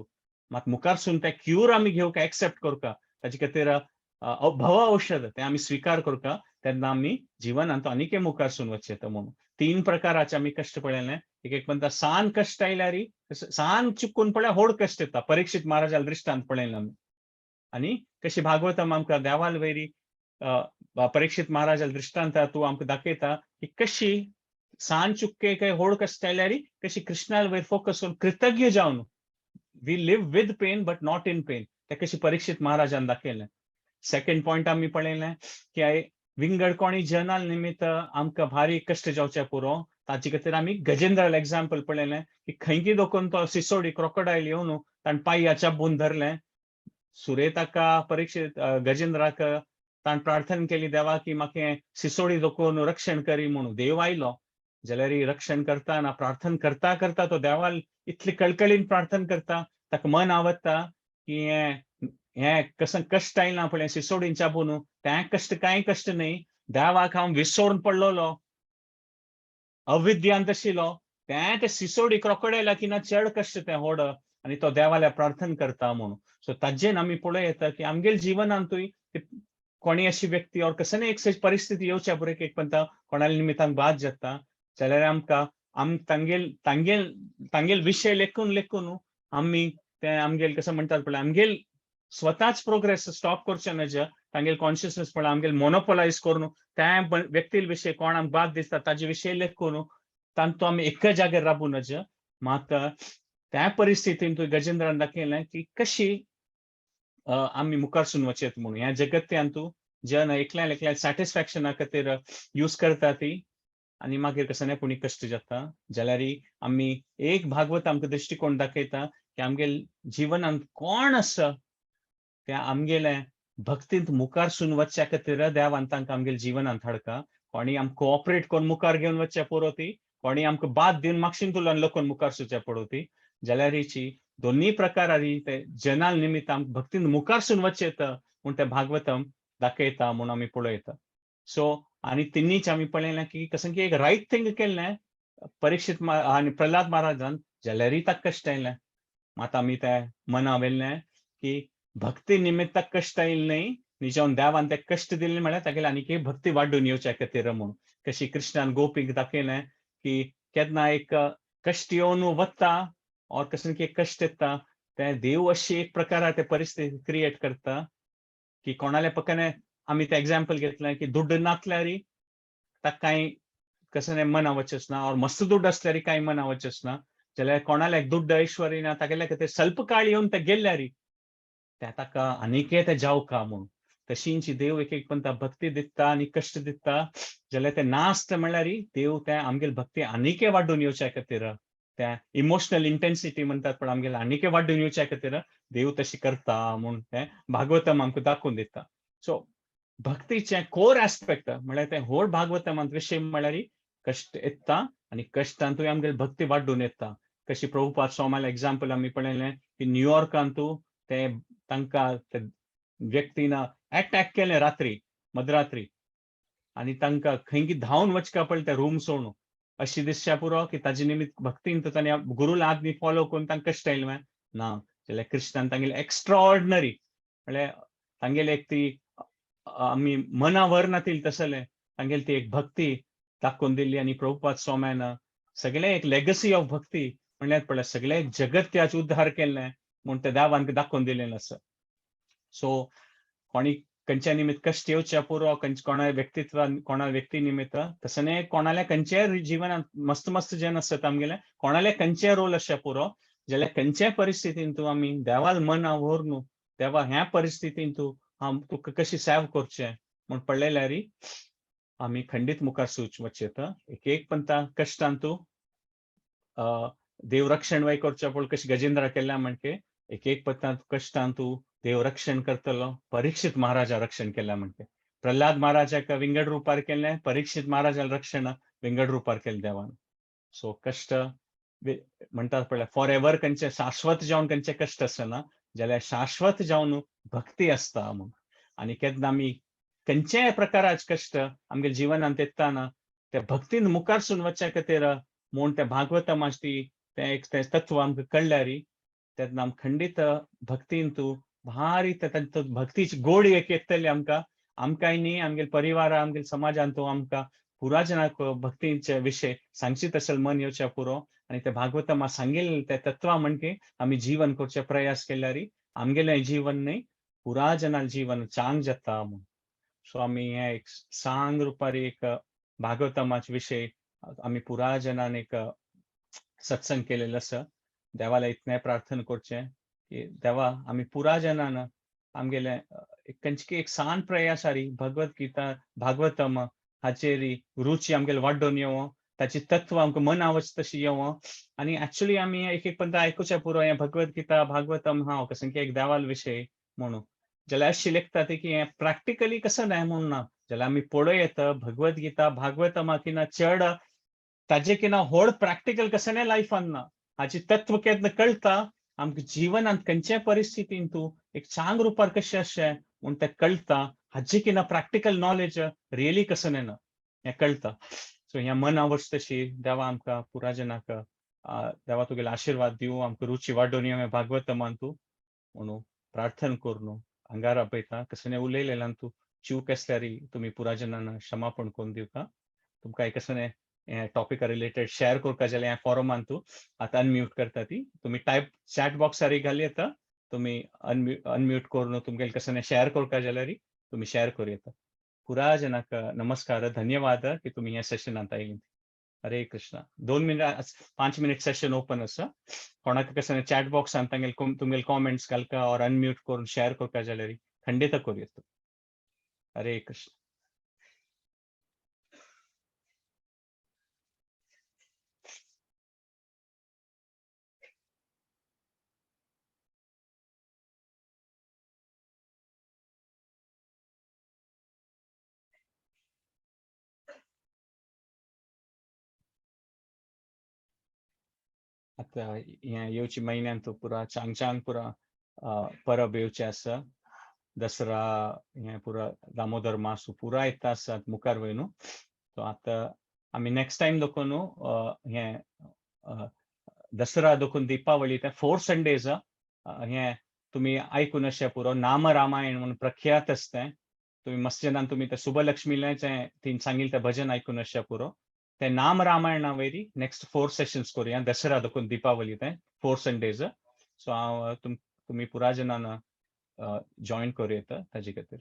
मात मुखारसून तें क्यूर आमी घेवका एक्सेप्ट करता ताचे खातीर भव औषध तें आमी स्विकार करता तेन्ना आमी जिवनांत आनीकय मुखारसून वचचें म्हणून. तीन प्रकाराचे आमी कश्ट पळयलें. एक एक म्हणटा सान कश्ट आयल्यार सान चुकून पळय व्हड कश्ट येता. परीक्षित महाराजाल दृश्टांत पळयलें आमी. आनी कशी भागवतम आमकां देवाल वयरी परीक्षित महाराजाल दृश्टांत तूं आमकां दाखयता की कशी सान चुक्के काय व्हड कश्ट आयल्यार कशी कृष्णाल वयर फोकस करून कृतज्ञ जावन we live with pain but not in pain ते कशी परीक्षित महाराजान दाखयलें. सेकंड पॉयंट आमी पळयलें की विंगड कोणी जनाल निमित्त आमकां भारी कश्ट जावचे पुरो. ताचे खातीर आमी गजेंद्राल एग्जाम्पल पळयलें की खंयकी दोकून तो सिसोडी क्रोकोडायल येवन ताणें पांया चाबून धरलें. सुरे ताका परीक्षित गजेंद्राक ताणें प्रार्थना केली देवा की म्हाका सिसोडी दोकून रक्षण करी म्हणून. देव आयलो जाल्यार रक्षण करता प्रार्थना करता करता तो देवाल इतली कळकळीन प्रार्थना करता ताका मन आवडटा की हें हें कसं कश्ट आयला पळय सिसोडीन चाबून तें कश्ट कांय कश्ट न्ही, देवाक हांव विसरून पडलेलो अविद्यांत आशिल्लो तें ते सिसोडी क्रोकोडायला की ना चड कश्ट तें व्हड आनी तो देवाल्या प्रार्थना करता म्हणून. सो ताजेन आमी पळोवं येता की आमगेले जिवनांतूय कोणी अशी व्यक्ती और कसं एक परिस्थिती येवच्या पुरो एक म्हणटा कोणाल्या निमित्तान बाद जाता जाल्यार आमकां आम तांगेल तांगेल तांगेल विशय लेखून लेखून आमी ते आमगेल कसं म्हणटात पळय आमगेल स्वताच प्रोग्रेस स्टॉप करचें नज तांगेल कॉन्शियसनेस पळय आमगेल मोनोपोलायज करून त्या व्यक्ती विशय कोण आमकां बाद दिसता ताजे विशय लेखून तांतू आमी एका जाग्यार राबूं नज. मात त्या परिस्थितीन तुवें गजेंद्रान दाखयलें की कशी आमी मुखारसून वचेत म्हणून ह्या जगत्यांतू जन एकल्या एकल्या सॅटिस्फॅक्शना खातीर यूज करता ती आनी मागीर कसो पुणी कश्ट जाता. जाल्यार आमी एक भागवत आमकां दृश्टिकोण दाखयता की आमगेल जिवनांत कोण आसा त्या आमगेले भक्तींत मुखार सून वचच्या खातीर देवान तांकां आमगेले जिवनांत हाडका. कोणी आमकां कोऑपरेट करून मुखार घेवन वचच्या पुरो ती, कोणी आमकां बाद दिवन मागशीन तुलन लोकून मुखार सुच्या पडोवती. जाल्यार दोन्ही प्रकारारी ते जनाल निमित्त आमकां भक्तीन मुखार सून वचचें येता म्हूण ते भागवतम दाखयता म्हूण आमी पळयता. सो आनी तिन्हीच आमी पळयलें की कसं की एक रायट थिंग केल्लें परीक्षित आनी प्रल्हाद महाराजान, जाल्यारय ताका कश्ट आयलें. मात आमी ते मना व्हेल्लें की भक्ती निमित्त कश्ट आयले न्हय, निजावन देवान ते कश्ट दिले म्हळ्यार तागेले आनीक भक्ती वाडून येवच्या खातीर म्हूण. कशी कृष्णान गोपीक दाखयलें की केन्ना एक कश्ट येवन वता और कसं की कश्ट येता ते देव अशी एक प्रकार ते परिस्थिती क्रिएट करता की कोणाले पक्कने आमी ते एग्जाम्पल घेतलें की दुड्ड नासल्यार ताका कांय कसं मना वचच ना और मस्त दुड्ड आसल्यार कांय मना वचच ना. जाल्यार कोणाले दुड्ड ऐश्वर्य ना तागेले खातीर स्वल्प काळ येवन ते गेल्यार ते ताका आनीकय ते जावका म्हूण. तशींची देव एक एक पंता भक्ती दिता आनी कश्ट दिता, जाल्यार ते नास्त म्हणल्यार देव ते आमगेले भक्ती आनीकय वाडून येवच्या खातीर त्या इमोशनल इंटेन्सिटी म्हणटात पण आमगेले आनीकय वाडून येवच्या खातीर देव तशी करता म्हूण तें भागवतम आमकां दाखोवन दिता. सो भक्तीचें कोर एस्पेक्ट म्हळ्यार तें होड भागवतमांत विशय म्हळ्यार कश्ट येता आनी कश्टांतूय आमगेली भक्ती वाडून येता. कशी प्रभुपाद स्वामाले एग्जाम्पल आमी पळयलें की न्यूयॉर्कांतू ते तांकां ते व्यक्तीन अटॅक केलें रात्री मध्यरात्री आनी तांकां खंय धांवन वचका पडलें ते रूम सोडून. अशी दिसच्या पुरो की ताजे निमित्त भक्तीन तर ताणें गुरूला आदमी फॉलो करून तांकां कश्ट आयलें ना. जाल्यार कृष्णान तांगेले एक्स्ट्रा ऑर्डिनरी म्हळ्यार तांगेले एक ती आमी मना व्हरनातील तसलें तांगेली ती एक भक्ती दाखोवन दिली. आनी प्रभुपाद स्वाम्यान सगळें एक लेगसी ऑफ भक्ती म्हणल्यार पळय सगळें जगत त्याच उद्धार केल्लें म्हूण ते देवान दाखोवन दिलें आसा. सो कोणी खंयच्या निमित्त कश्ट येवच्या पुरो कोणा व्यक्तित्वान कोणा व्यक्ती निमित्त तसं न्हय, कोणाल्या खंयच्याय जिवनात मस्त मस्त जन आसतात आमगेले, कोणाल्या खंयच्याय रोल आसच्या पुरो, जाल्यार खंयच्याय परिस्थितीन तूं आमी देवाल मना व्हर न्हू, देवा ह्या परिस्थितीन तूं हांव तुका कशी सेव करचें म्हूण पळयल्यार आमी खंडीत मुखार सूच वचयता. एक एक पंता कश्टान तूं देव रक्षण वय करचें पळय कशी गजेंद्रा केल्या म्हणके एक एक पत्ता कश्टान तूं देव रक्षण करतलो. परीक्षित महाराजा रक्षण केल्या म्हणके प्रल्हाद महाराजाक विंगड रुपार केलें, परीक्षित महाराजाला रक्षण विंगड रुपार केलें देवान. सो कश्ट म्हणटात पळय फॉर एवर खंयचे शाश्वत जावन खंयचे कश्ट आसना, जाल्यार शाश्वत जावन भक्ती आसता म्हूण. आनी केन्ना आमी खंयच्याय प्रकाराचे कश्ट आमगे जिवनांत येताना त्या भक्तीन मुखार सून वचच्या खातीर म्हूण ते भागवतम ती तें एक तें तत्व आमकां कळ्ळ्यार तेन्ना आम खंडीत भक्तीन तूं भारी भक्तीची गोडी एक येतली आमकां, आमकांय न्ही आमगेले परिवारा आमगेले समाजान तूं आमकां पुरा जनाक भक्तीचे विशय सांगची तशें मन येवच्या पुरो. आनी ते भागवतमा सांगिल्ले ते तत्वां म्हणके आमी जीवन करचे प्रयास केल्यार आमगेलें जीवन न्हय पुरा जनाल जीवन चांग जाता म्हूण. सो आमी हें एक सांग रुपार एक भागवतमाचे विशय आमी पुरा जनान एक सत्संग केलेलो आसा. देवाला इतलें प्रार्थना करचें की देवा आमी पुरा जनान आमगेले खंयचे एक सान प्रयासारी भगवत गीता भागवतम हाचेर रुची आमगेले वाडोवन येवं, ताची तत्व आमकां मना वच तशी येवं. आनी एक्चुअली आमी एक एक पंत आयकुच्या पुरो हें भगवत गीता भागवतम हांव कसं की एक देवाल विशय म्हणून, जाल्यार अशी लेखता ती की हें प्रॅक्टिकली कसं न्हय म्हूण ना, जाल्यार आमी पळोवं येता भगवत गीता भागवतमा किना चड ताजे किना व्हड प्रॅक्टिकल कसं न्हय लायफान ना. हाची तत्व केन्ना कळटा आमकां जिवनांत खंयच्याय परिस्थितीन तूं एक चांग रुपार कशें आसचें म्हूण तें कळटा. हाची किना प्रॅक्टिकल नॉलेज रियली कसं ना हें कळटा. सो ह्या मना वच तशी देवा आमकां पुरा जनाक देवा तुगेले आशिर्वाद दिवं, आमकां रुची वाडोवन येवं भागवतमान तूं म्हणून प्रार्थना करून अंगार आपयता. कसं उलयलेल्यान तूं चूक आसल्यार तुमी पुरा जनान क्षमापण करून दिवका. तुमकां कसं टॉपिका रिलेटेड शेअर करता जाल्यार ह्या फॉरमान तूं आतां अनम्यूट करता ती तुमी टायप चॅट बॉक्सार घाली येता, तुमी अनम्यूट करून तुमगेले कसं शेअर करता जाल्यार तुमी शेअर करूं येता. पुरा जनाक नमस्कार, धन्यवाद की तुमी ह्या सेशनांत आयली. Hare Krishna. 2 minute 5 minute session open आसा. कोणाक कसं चॅट बॉक्सान तांगेले तुमगेले कॉमेंट्स घालका और अनम्यूट करून शेअर करता जाल्यार खंडीत करूं येता. हरे कृष्ण. आतां हें येवचे म्हयन्यांत पुरा चांग चांग पुरा परब येवचे आसा. दसरा हें पुरा दामोदर मास पुरा येता आसा मुखार वय न्हू. सो आतां आमी नेक्स्ट टायम देखून न्हू हें दसरा देखून दीपावली ते 4 संडेज हें तुमी आयकून अशें पुरो नाम रामायण म्हणून प्रख्यात आसता. तुमी मस्जिदान तुमी ते सुबलक्ष्मीलें तीन सांगिल्लें तें भजन आयकून अशें पुरो. ते नाम रामायणा वयरी नेक्स्ट 4 सेशन्स करुया दसरा देखून दीपावली ते 4 संडेज. सो हांव तुमी पुरा जणान जॉईन करूं येता ताजे खातीर.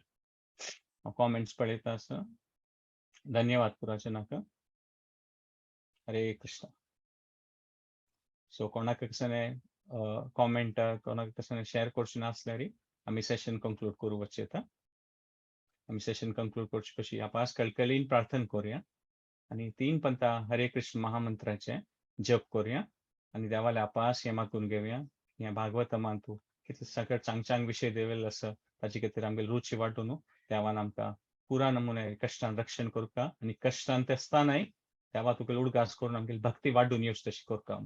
हांव कॉमेंट्स पळयता आसा. धन्यवाद पुरा जणांक. हरे कृष्ण. सो कोणाक कसलें कॉमेंट कोणाक कसलें शेअर करचें नासल्यार आमी सेशन कंक्लूड करूं वच येता. आमी सेशन कंक्लूड करचे पशी आपस कळकळीन प्रार्थना करुया आनी 3 पंता हरे कृष्ण महामंत्राचे जप करुया आनी देवाले आपास हें मागून घेवया. हें भागवतमान तूं कितले सगळे चांग चांग विशय देवेल आसा ताजे खातीर आमगेली रुची वाडून न्हू देवान आमकां पुरा नमुने कश्टान रक्षण करता आनी कश्टान आसतनाय देवा तुका उडगास करून आमगेली भक्ती वाडून येवची तशी करता.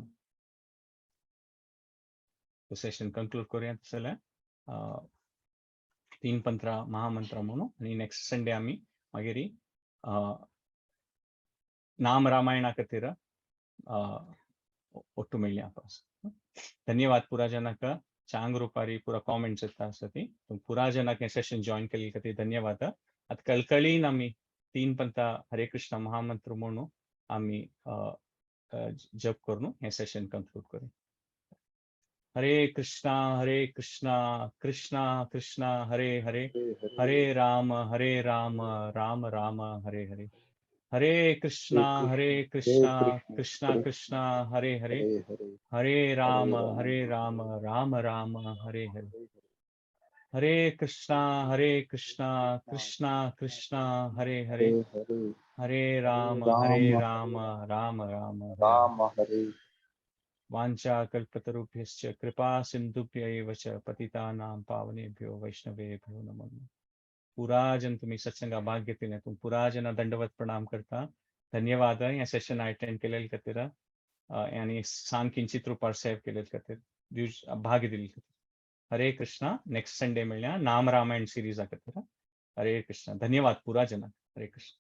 सेशन कंक्लूड करुया तशें 3 पंत्रा महामंत्र म्हणून आनी नेक्स्ट संडे आमी मागीर नाम रामायणा खातीर ಒಟ್ಟು मेळया आपस. धन्यवाद पुरा जणांक. चांग रुपारी पुरा कॉमेंट्स येता आसा ती पुरा जणांक हें सेशन जॉईन केल्ले खातीर धन्यवाद. आतां कळकळीन आमी 3 पंता हरे कृष्ण महामंत्र म्हणून आमी जप करून हें सेशन कंक्लूड करूया. हरे कृष्णा कृष्णा कृष्णा हरे हरे, हरे राम राम राम हरे हरे. हरे कृष्णा कृष्णा कृष्णा हरे हरे, हरे राम राम राम हरे हरे. हरे कृष्णा कृष्णा कृष्णा हरे हरे, हरे राम राम राम राम हरे. वाञ्छा कल्पतरुभ्यश्च कृपा सिन्धुभ्य एव च पतितानां पावनेभ्यो वैष्णवेभ्यो नमो नमः. पुरा जन तुम्ही सत्संगा भाग घेतले तुम पुरा जना दंडवत प्रणाम करता. धन्यवाद ह्या सेशन अटेंड केलेले खातीर आनी सांग किंचित रुपार सेव केले खातीर भाग दिले खातीर. हरे कृष्णा. नेक्स्ट संडे मेळया नाम रामायण सिरीजा खातीर. हरे कृष्णा. धन्यवाद पुरा जनाक. हरे कृष्ण.